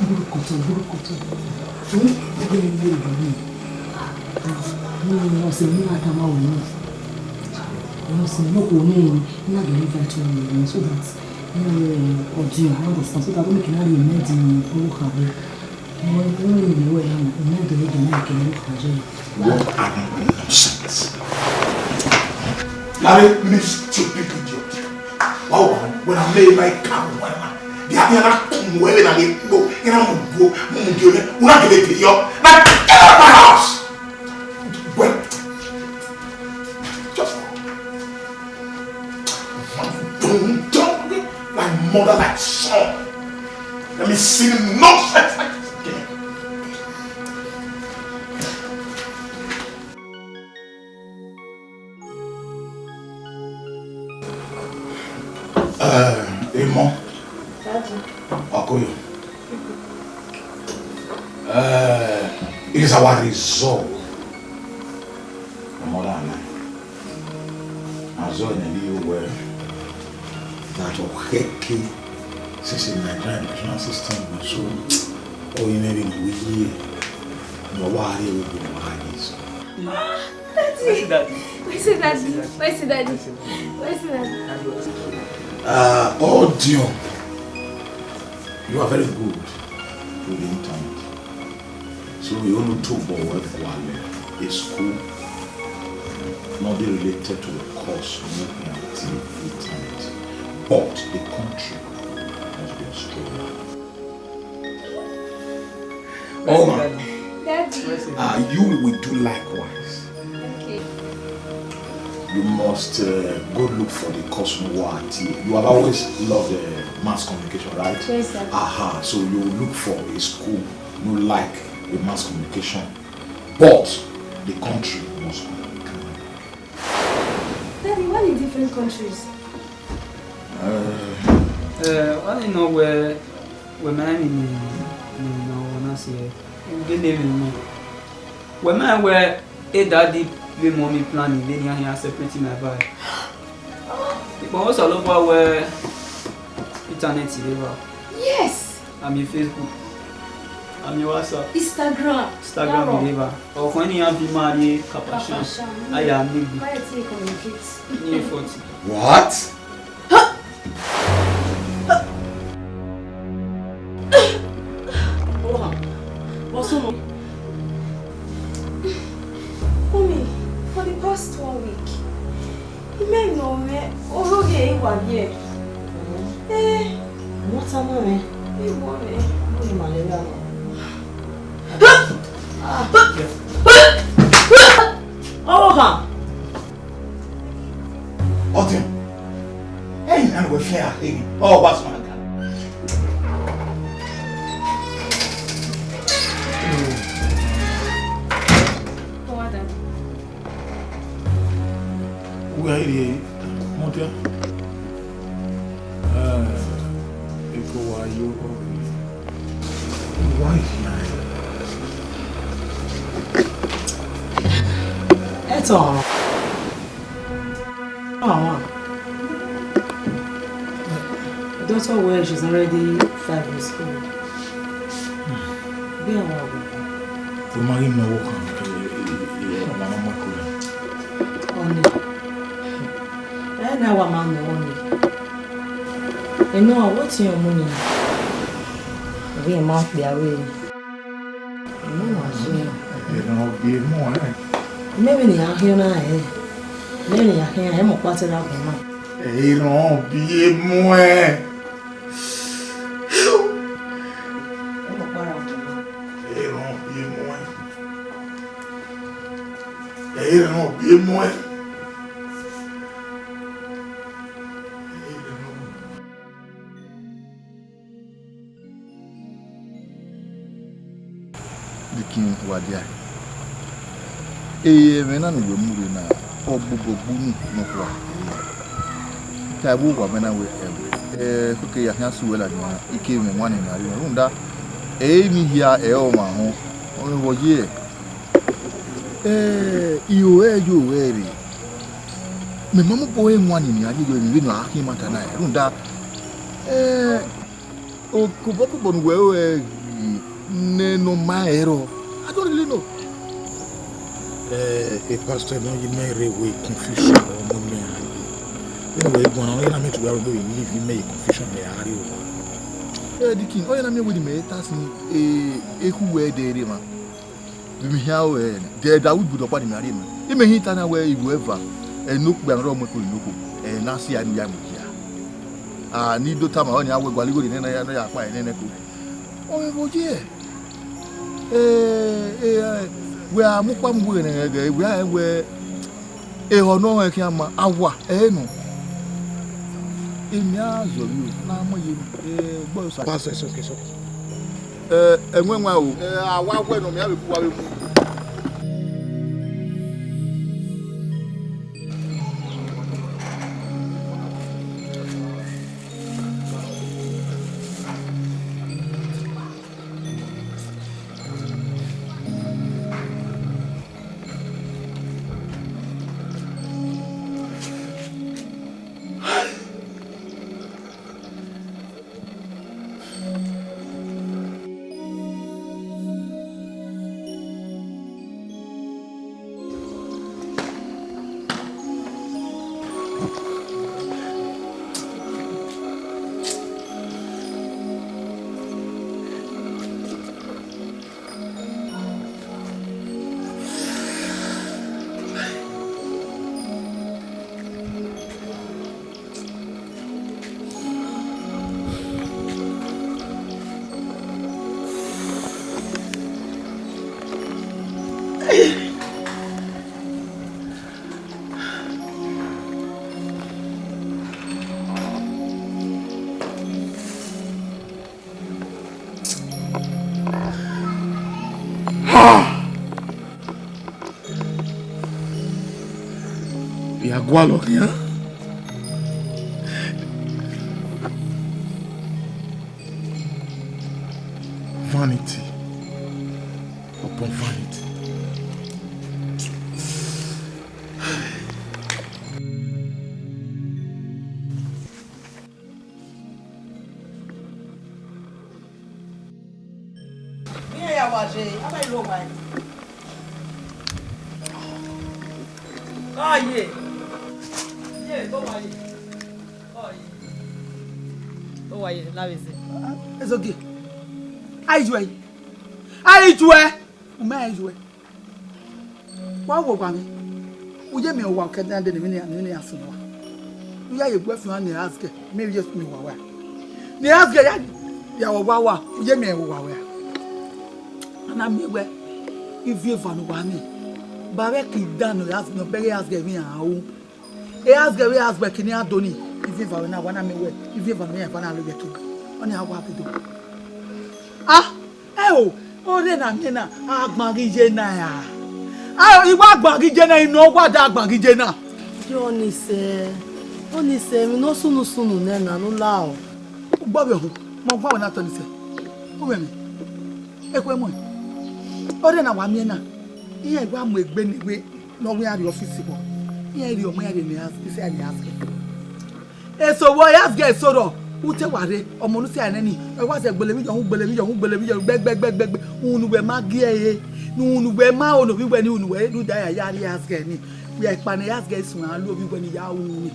Burukutu, burukutu. Hmm? Ọsẹ mu na tama wẹ nọ. Ọmọ sẹ ne okhuo ne emwi na gele invite uwẹ ye, so that, eh, ọdiọn, I understand, so that we can have a meeting, we will have a, we will have a, we will have a, What a nonsense. Larry, you stupid idiot. Wow, when I made my car, when I, the other night, when I go, you know, go, go, go, you know, we're not gonna pay you. Now, get out of my house. Well, just don't talk like mother, like son. Let me see the nonsense like this again. Eh, Emo. Daddy. Akoyo. Eh, it is our resolve. Ọmọ na na. Azọ ne I yo wẹ that ọ khẹke since the Nigerian educational system was so, ọ i mwẹ vbene ọ ye, ne ọ wa rrie vbe obọ ne ọ gha ye so. Daddy. Where's daddy? Where's daddy? Where's daddy? Where's daddy? Uh, Odion, you are very good with the internet. So you only took about what school not be related to the course of internet, but the country must be Australia. Oh, man. Daddy. Ah, you will do likewise. Okay. You must, uh, go look for the course you want. You have always loved, uh, mass communication, right? Yes, sir. Aha, so you look for a school you like a mass communication, but the country must be Canada. Daddy, why in different countries? Uh, Eh, wẹ nọ wẹ, wẹ ma rẹn emwi ne, ne, ne ọ na si ẹe. Vbene emwi nọ. Wẹ ma rẹn wẹ e daddy vbe mommy plan vbene iran khian separate my vibe. Ikpọnmwẹ Osanobua wẹ internet rre evba. Yes. Ami Facebook. Ami WhatsApp. Instagram. Instagram rre evba. Ọkhọn ne iran viọ ima rrie Kapashan. Kapashan. A ya miẹn egbe. Ma rẹn te communicate. Ni forty. What? Ohan, what's wrong? Mommy, for the past one week, I mean, no, me, oh, yeah, you were here. Eh? What am I? You were here. What am I? Ah. Ohan. Ọtẹn. Ẹyin nana wẹ fian ẹyin. Ọ wa sọ aga. Wẹ iri mọdia. Eh, eko wa yo ọghe. Why is he? Ẹtọ. Ọmwa. Doctor wẹ she's already five years old. Vbe a wa wẹ? Ọ ma ghi nọ ọvbokhan, eh, eh, eh, ọmwa ne ọ ma ko nẹ. Ọni. Ẹ na wa ma nọ ọni. Enọ, a wo tiẹn ọmọ ni. Ovbi ma kpia vbe. Emọ wa ye. Erhan ọ biẹ emọ ẹn. Mẹ vbene I ya khian na rẹn. Mẹ vbene I ya khian, ẹ mọ ọkpa te ra bọ na. Erhan ọ biẹ emọ ẹn. Ẹ mọ ọkpa ra bọ na. Erhan ọ biẹ emọ ẹn. Erhan ọ biẹ emọ ẹn. Dikin wa dia. Ee, ẹmwẹ na ne uwẹ mu rre na, ọ gbobọ gbe unu nọkhua. Te a vbe owa mwẹ na wẹ ẹmwẹ. Ẹ, oke ya khian su wẹ ladian, I ke mwẹ wan ne a rre rhunmwuda, ẹ i re emwi hia ẹ i re ọmwa họn, ọ vbe vbọ ye ẹe. Ẹ, I ro ẹre yo ruẹ rre. Mẹ ma mobọ ẹre wan ne a rre rhunmwuda emwi vbene a khian ma ta na, rhunmwuda, ẹ, Okobọ kobọ ne uwẹ ru ẹre ne ne ọ ma rẹn rrọọ, I don't really know. Eh, a pastor nọ ye mẹ rre wẹ confusion ọmọ mẹ. Vbene wẹ guan na, ọ na miẹn te uwa ro wẹ leave mẹ ye confusion mẹ a rrie owa. Eh, the king, ọ na miẹn wẹ ne imẹ ta sin, eh, ekhu wẹ dẹ rre emwa. Vbe imẹ hia ru ẹre, de ẹdẹ a ru ibudo ọkpa ne imẹ a rrie na. Imẹ hin ta na wẹ iruẹva, ẹnokpia ne ọ rre ọmọ ẹko ne okhuo, ẹ na si a ne u ya mu dia. A ni do tama ọnii, a wẹ gualọ igho rhie nene ya, ne ọ ya kpa nene ẹko. Ọ vbe vbo ye? Eh, eh, wẹ a mu ukpa mu wẹ nẹ, wẹ a rẹn wẹ ehọ ne ọ họn khian ma, a wa, ẹ i nọ. Emwi a zọ vbe na mọ ye, eh, gbọ sa. Pastor, it's okay, it's okay. Eh, ẹwẹn wan o. Eh, a wa wẹ nọ, mẹ a vbe ku wa vbe mu. Ya gualọ khian. Vanity upon vanity. Iran ya wa je, a ma lo wa. Ka ye. Ye, to wa ye. Ka ye. To wa ye, la vbe zẹ. Ezogie. Ai juẹ. Ai juẹ. U ma ai juẹ. Wa wo owa mwẹ, u ye miẹn owa kẹdẹ dede ne emwi ne iran sunu uwa. U ya ye egbe fian ne Asgẹ, mẹ ye miẹn owa uwa. Ne Asgẹ ya, ya owa uwa, u ye miẹn owa uwa. A na miẹn wẹ, ivie eva ne uwa miẹn, ba vbe ẹki dan ne ọ bẹghe Asgẹ vbe iran ru. E Asgẹ vbe Asgẹ kini a do ni, ivie eva vbe na, wa na miẹn wẹ, ivie eva ne iran eva na lo vbe ẹki. Ọnii a wa ghe do. Ah! Ẹo, ọre na miẹn na, a gban ghi ye na ra? A, I wa gban ghi ye na, I nọ wa da gban ghi ye na. Ye ọnii sẹ, ọnii sẹ, emwi ne ọ sunu sunu nẹ na, ne u la o. Ugbọ vbe ọhun, mẹ ọ guan wẹ na tọ ọnii sẹ. U mwẹ emwi, ekhue muẹn. Ọre na wa miẹn na, iran wa mu egbe ne iwe ne ọ wẹ iran rrie ọfisi vbọ. Iran rhie ọmọ iran rhie ne iran, isan iran rhie Asgẹ. Eso vbe Asgẹ eso rrọọ, u te wa rre, ọmọ ne u sẹ nẹ ni, ọ wa zẹ gbele vbe iyọnrẹn, gbele vbe iyọnrẹn, gbele vbe iyọnrẹn, gbẹgbẹgbẹgbẹ, uhunmwu ne uwẹ ma gie ẹre, ne uhunmwu ne uwẹ ma ho ne ovbi uwẹ ni, uhunmwu ne uwẹ rhunmwuda ya ya rrie Asgẹ ni, wẹ ekpa ne Asgẹ suẹn a lu ovbi uwẹ ni ya ru ni.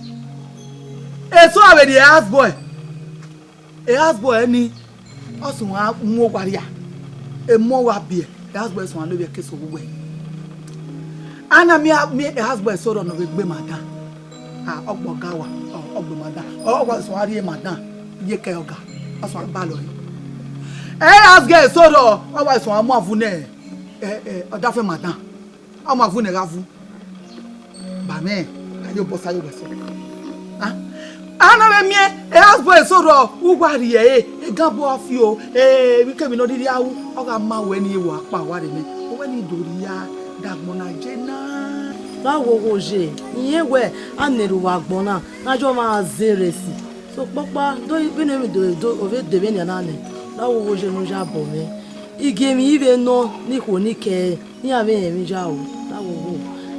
Eso a vbe rrie house boy, e house boy ni, ọ suẹn a mu owa rria, emọ wa biẹ, e house boy suẹn a lo vbe ẹke eso vbe uwẹ. A na miẹn, miẹn e house boy eso rrọọ ne ọ vbe gbe madam. A, ọ gbe ọga wa, ọ, ọ gbe madam. Ọ wa suẹn a rrie madam, ye ke ọga, ọ suẹn a balọ ẹre. E house girl eso rrọọ, ọ wa suẹn a mu avu nẹ, ẹ, ẹ, ọdafẹn madam. Ọ mu avu nẹ gha vu. Ba mwẹ, a ye obọ sa ye wẹ sẹ. A, a na vbe miẹn, e house boy eso rrọọ, u wa rhie ẹre, egan obọ fi o, e, emwikemwi ne ọ rhirhi a ru, ọ gha ma wẹ ne I wa kpa owa rre nẹ, wẹ ne I do rhia da agbọn na ye na. Ra wo wo ye, irẹn wẹ a na erha uwa agbọn na, ne a ye ọmwa zẹ rre esi. Sokpan ọkpa, do vbene emwi do, do, ọ vbe de vbene a na nẹ, ra wo wo ye ne u ya bọ mwẹ. I gie emwi ivbe nọ ne ikhuo ni kẹre, iran vbe rẹn emwi ya ru, ra wo wo.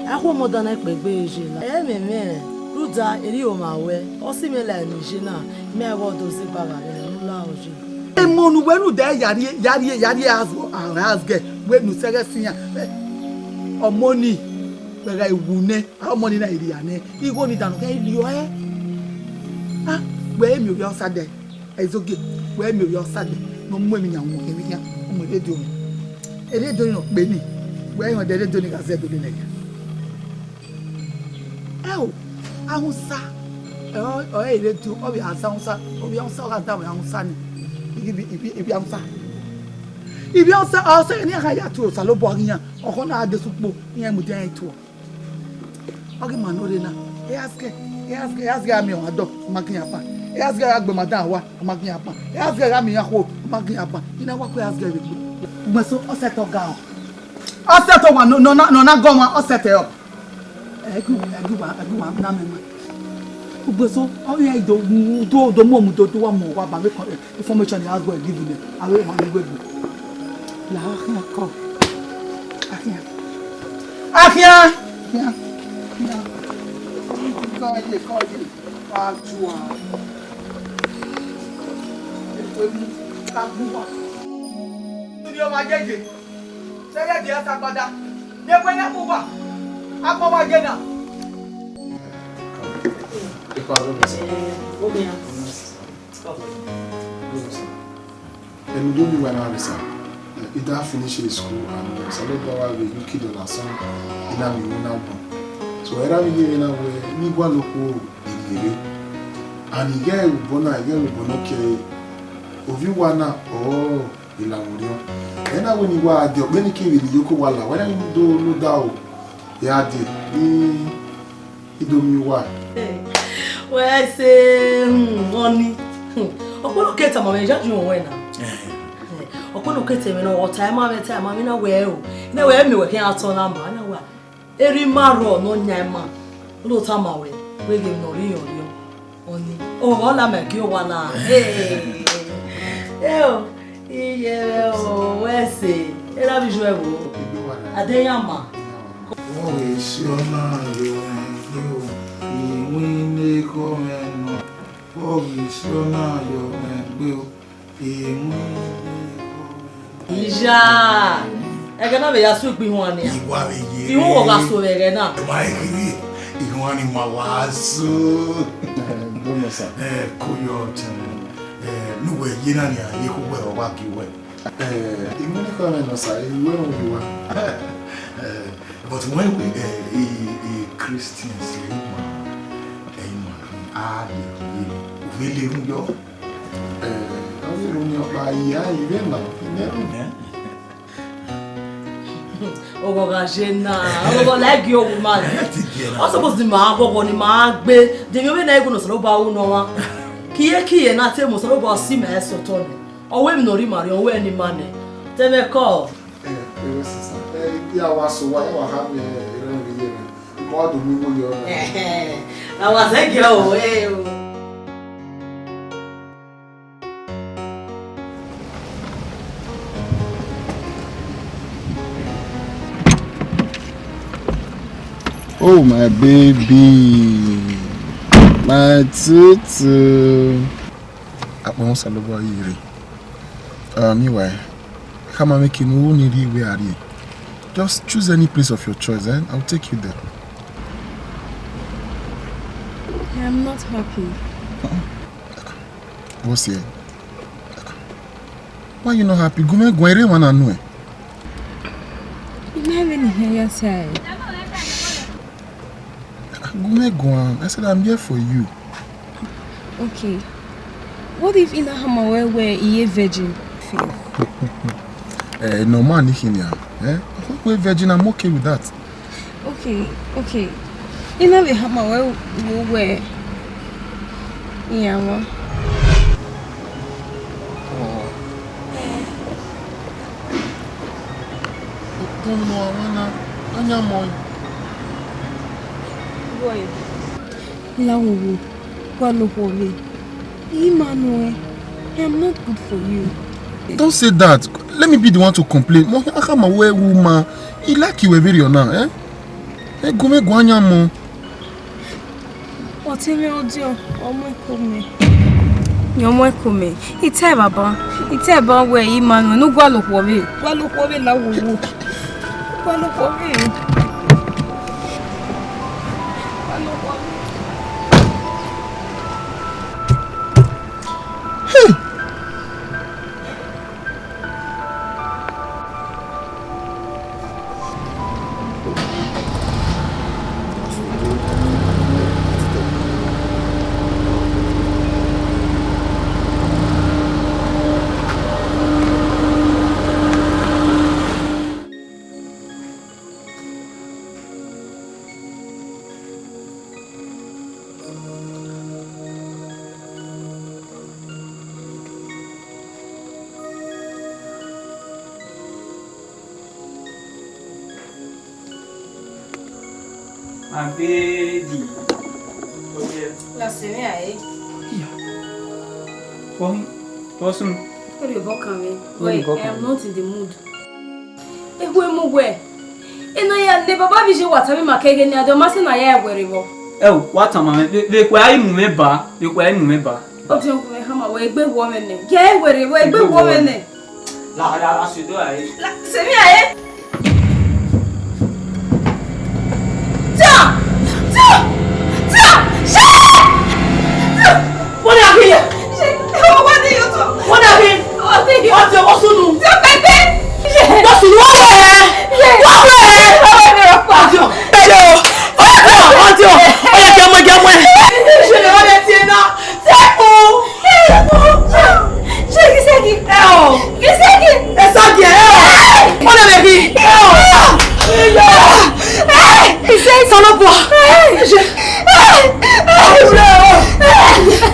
A khu ọmọ dan na ikpẹgbe ye la. Ẹ mẹ mwẹ, rhunmwuda erriọ ma ruẹ, ọ si mwẹ la emwi ye na, mẹ a i wa do zẹ ba vbe avbe ne u la ru ye. Emọ ne uwẹ rhunmwuda ya rrie, ya rrie, ya rrie azọ, a, azọ gẹ, wẹ ne u sẹghẹ si iran. Ẹ, ọmọ ni, wẹ gha wu nẹ, ọmọ ni na i rhia nẹ, igho ni danọ kẹ i rriọ ẹre. Wẹ miẹn ovbi Hausa dẹ, Ezogie, wẹ miẹn ovbi Hausa dẹ, ne ọ mu emwi yan mu emwi yan, ọ mu erha Edo ni. Erha Edo ni ne ọ kpe ni, wẹ rẹn ọdẹ erha Edo ni gha zẹ Edo ni nẹghẹ. Ẹo, Hausa, ọ, ọ ẹre Edo, ọ vbe a zẹ Hausa, ovbi Hausa ọ gha danmwẹ Hausa ni, ibi, ibi, ibi Hausa. Ibi Hausa, Hausa ni a gha ya tuẹ Osanobua ghi yan, ọkhọ na a de sẹ ukpo, iran mudia rẹn tuọ. Ọ ghi ma ne ọ rre na, e ask, e ask, e ask gha miẹn ọmwa dọ, ọ ma gie iran ban. E ask gha gbe madam wa, ọ ma gie iran ban. E ask gha miẹn iran okhuo, ọ ma gie iran ban. I na wa ku e ask vbe egbe. Ugbẹn so, ọ sẹtin ọ ga ọ. Ọ sẹtin ọmwa nọ, nọ na, nọ na gọ ọmwa, ọ sẹtin ọ. Ẹgu, ẹgu wa, ẹgu wa, na mẹ ma. Ugbẹn so, ọ ghi do, do, do mu ọmwa do, do wa mu wa ba vbe kọ, information ni a gọ give me. Aro wa ni wegbe. La akhian kọ. Akhian. Akhian. Akhian. Akhian. Kọ ye, kọ ye. Wa tua. Ekwe mu ka gu wa. Tuni ọmwa jeje. Sẹrẹ dia ta gbada. Ne ekwe ne mu wa. Akpọ wa je na. Ipa zo mi sa. Omi ya. Enu do mi wa na risa. I da finish school and Osanobua wa vbe yu kid ọna sọn, I na miẹn na gbọn. So, ẹre avbe iye mwẹ na wẹ, ne I gualọ okhuo, I rhie rre. And I ghẹ vbe obọ na, I ghẹ vbe obọ ne ọ kẹre, ovbi uwa na, ọ, I la vbe orhiọn. Ẹ na wẹ ne I wa dee, ọ kpe ne I ke vbe rhie iyeke uwa la, wẹ na do no da o, ya dee, ni I do miẹn uwa. Wẹ sẹ, hmm, ọni. Hmm, ọkpọlọ ke tama mwẹ, ya ju wẹ na. Ọkpọlọ ke tama mwẹ na, ọ ta ima mwẹ, ta ima mwẹ na wẹ o. Ne wẹ miẹn wẹ khian tọn na ma, na wa. Erha ima rrọọ ne ọ yan ima. Ọ do tama wẹ, wẹ ghe ne ọ rhie iyọnriọn. Ọni, ọ gha la mẹ gie owa na. Hey. Eo, iye mwẹ o, wẹ sẹ, erha avbe iju ẹvbo. Adeghẹ ama. Ọ ghi si ọna yọ mwẹ gbe o, iwinna ekhọe mwẹ nọ. Ọ ghi si ọna yọ mwẹ gbe o, iwinna ekhọe mwẹ nọ. Iya, ẹghẹ na vbe ya su egbe ihuan nia. I wa vbe ye. Ihuan wọ gha so vbe ẹghẹ na. Ma kiri, ihuan ni ma wa so. Domo sa. Eh, ko yọ tẹn. Eh, ne uwẹ ye na nia, ye khu wẹ ọ wa gie uwẹ. Eh, iwinna ekhọe mwẹ nọ sa, I wẹ rhunmwuda uwa. Eh, but when we, eh, a, a Christian say, "Ima, eh, ima, a ye, ye, u vbe le erhunmwu yọ." Eh, ọ vbe rhunmwuda ọkpa, I ya, I vbe na, I nẹ erhunmwu. Eh? Ọghọ gha ye na, ọghọ la gie owa ma. Eh, ti gie na. Ọ suppose ni ma ghọghọ ni ma gbe, de emwi vbe na ego ne Osanobua ru nọ ọmwa. Kiye kiye na te mu Osanobua si mẹ ẹse otọ nẹ. Ọ wẹ emwi ne ọ rhie ima rre, ọ wẹ ne ima nẹ. Te mwẹ kọ. Eh, eh, sister. Eh, I ya wa so wa, ya wa ha mi, eh, erhunmwu vbe iye mwẹ. Mo do mi wo yọ na. Ẹhẹn. Na wa zẹ gie o, eh, o. Oh, my baby, my tutu. Akpọ Osanobua ye rre. Uh, meanwhile, khama mwẹ eke ne u ru ni rhie iwe a rrie. Just choose any place of your choice, eh? I'll take you there. I am not happy. What's here? Why you not happy? Gu mwẹ guan, erha emwa na nuẹn. I never even hear you say. Gu mwẹ guan. I said I'm here for you. Okay. What if I na khama ruẹ wẹ I ye virgin? Eh, no man, ni khin nian. Eh? Wẹ virgin, I'm okay with that. Okay, okay. I na vbe khama ruẹ wẹ I yan mwa. Gun mẹ ọmwa na, a yan mọ. Boy, la wowo, gualọ okhuo vbe. I ma nuẹn, I am not good for you. Don't say that. Let me be the one to complain. Mo a khama ruẹ wẹ u ma, I like you very well now, eh? Eh, gu mwẹ guan yan mọ. Ọtẹn mwẹ ọdiọn, ọ mu ẹko mẹ. Ọ mu ẹko mẹ. I te baba, I te baba wẹ I ma nuẹn, ne u gualọ okhuo vbe. Gualọ okhuo vbe la wowo. Gualọ okhuo vbe. Gualọ okhuo vbe. My baby. Oh, yeah. La sẹ mwẹ a re. Iya. Wọ, wọ sunu. Erriọ obọ kan mwẹ. Erriọ obọ kan. I am not in the mood. Ehue mu wẹ. Ena ya ne baba vbe iye wa tama ima kẹghe ne a dẹ, ọ ma sẹ ne a ya ẹwẹ rre vbọ. Ẹ o, wa tama mwẹ, vbe, vbe ekhue a i mu mwẹ ba, vbe ekhue a i mu mwẹ ba. Ọdiọn gu mwẹ khama wẹ egbe wọ mwẹ nẹ. Gie ẹwẹ rre vbọ, egbe wọ mwẹ nẹ. La, la, la, sẹ do a re. La, sẹ mwẹ a re. Tia! Tia! Tia! Shit! What happened? Shit! What happened? What happened? What happened? What happened? What happened? Shit! What happened? What happened? What happened? Ọjọ, ọjọ, ọjọ, ọjọ, ọjọ, kẹ mọ, kẹ mọ. Ṣe lè wọlé tiẹ̀ náà. Sẹ́kù. Ṣé kì í sẹ́kì? Ẹ o. Kì í sẹ́kì. Ẹ sọ jẹ ẹ o. Wọ́n lè bẹ̀bí. Ẹ o. Ẹ o. Kì í sẹ́kì. Sọlọ́pọ̀. Ṣé. Ẹ o. Ẹ sọ jẹ ẹ o.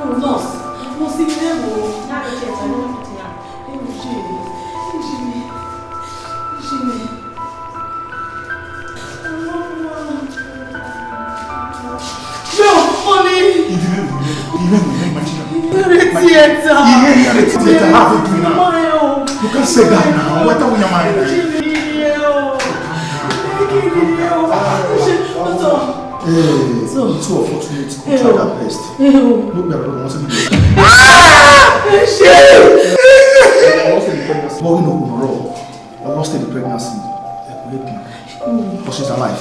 Oh, nurse, nurse, ilé wo? Ẹ wo, ṣe, ṣe mi, ṣe mi. No, honey. Ilé theater. Ilé theater, how are you doing now? You can't say that now. What are we mind? Ilé o. Ilé o. Doctor. Eh, so, it's so unfortunate. Contract that pest. No, we are not going to be. Ah! Shit! But we know, we know, I lost the pregnancy. But she's alive.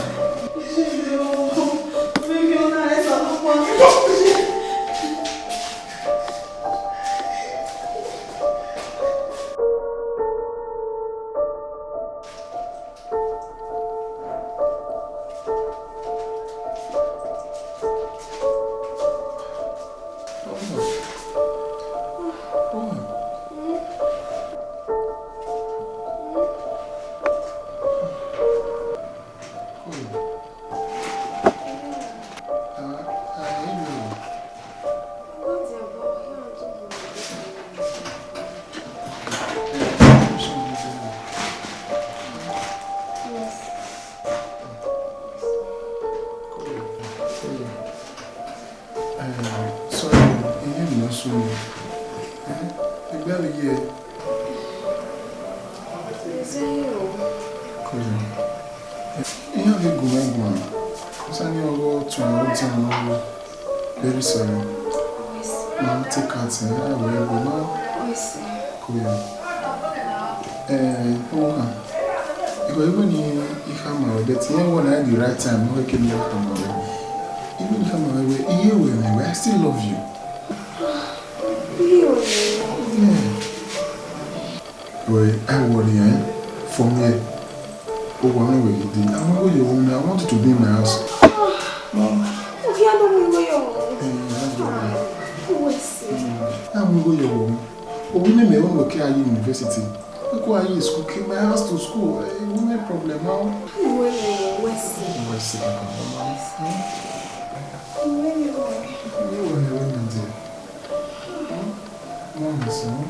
Sorry, I hear you so. Ẹgbẹ́ mi yẹ. Kò yẹ. Iran vbe gu mwẹ guan. Sani ọghe ọtẹn ọtẹn ọmọ. Very sorry. Ma take out him. I will go now. Kò yẹ. Eh, ọmọ kan. Ìwọ ìwé ni ìfà máa rẹ̀, but ìyẹn wọ̀ náà the right time, wọ́n fẹ́ kí mi lọ́kàn mọ́ rẹ̀. Ìwé ni ìfà máa rẹ̀, iye ìwé mi, I still love you. Iye ìwé mi. Yeah. Well, I worry, eh? For me, oh, I know where you did. I want you home. I want you to be in my house. No. Okay, I don't know where you are. Eh, that's all right. Who is it? I want you home. Oh, we may want to carry university. We go high school, keep my house to school. Eh, women problem now. Where you are? Where is it? Where is it? Where you are? You were the women there. Wọ́n mọ̀ sí wọn.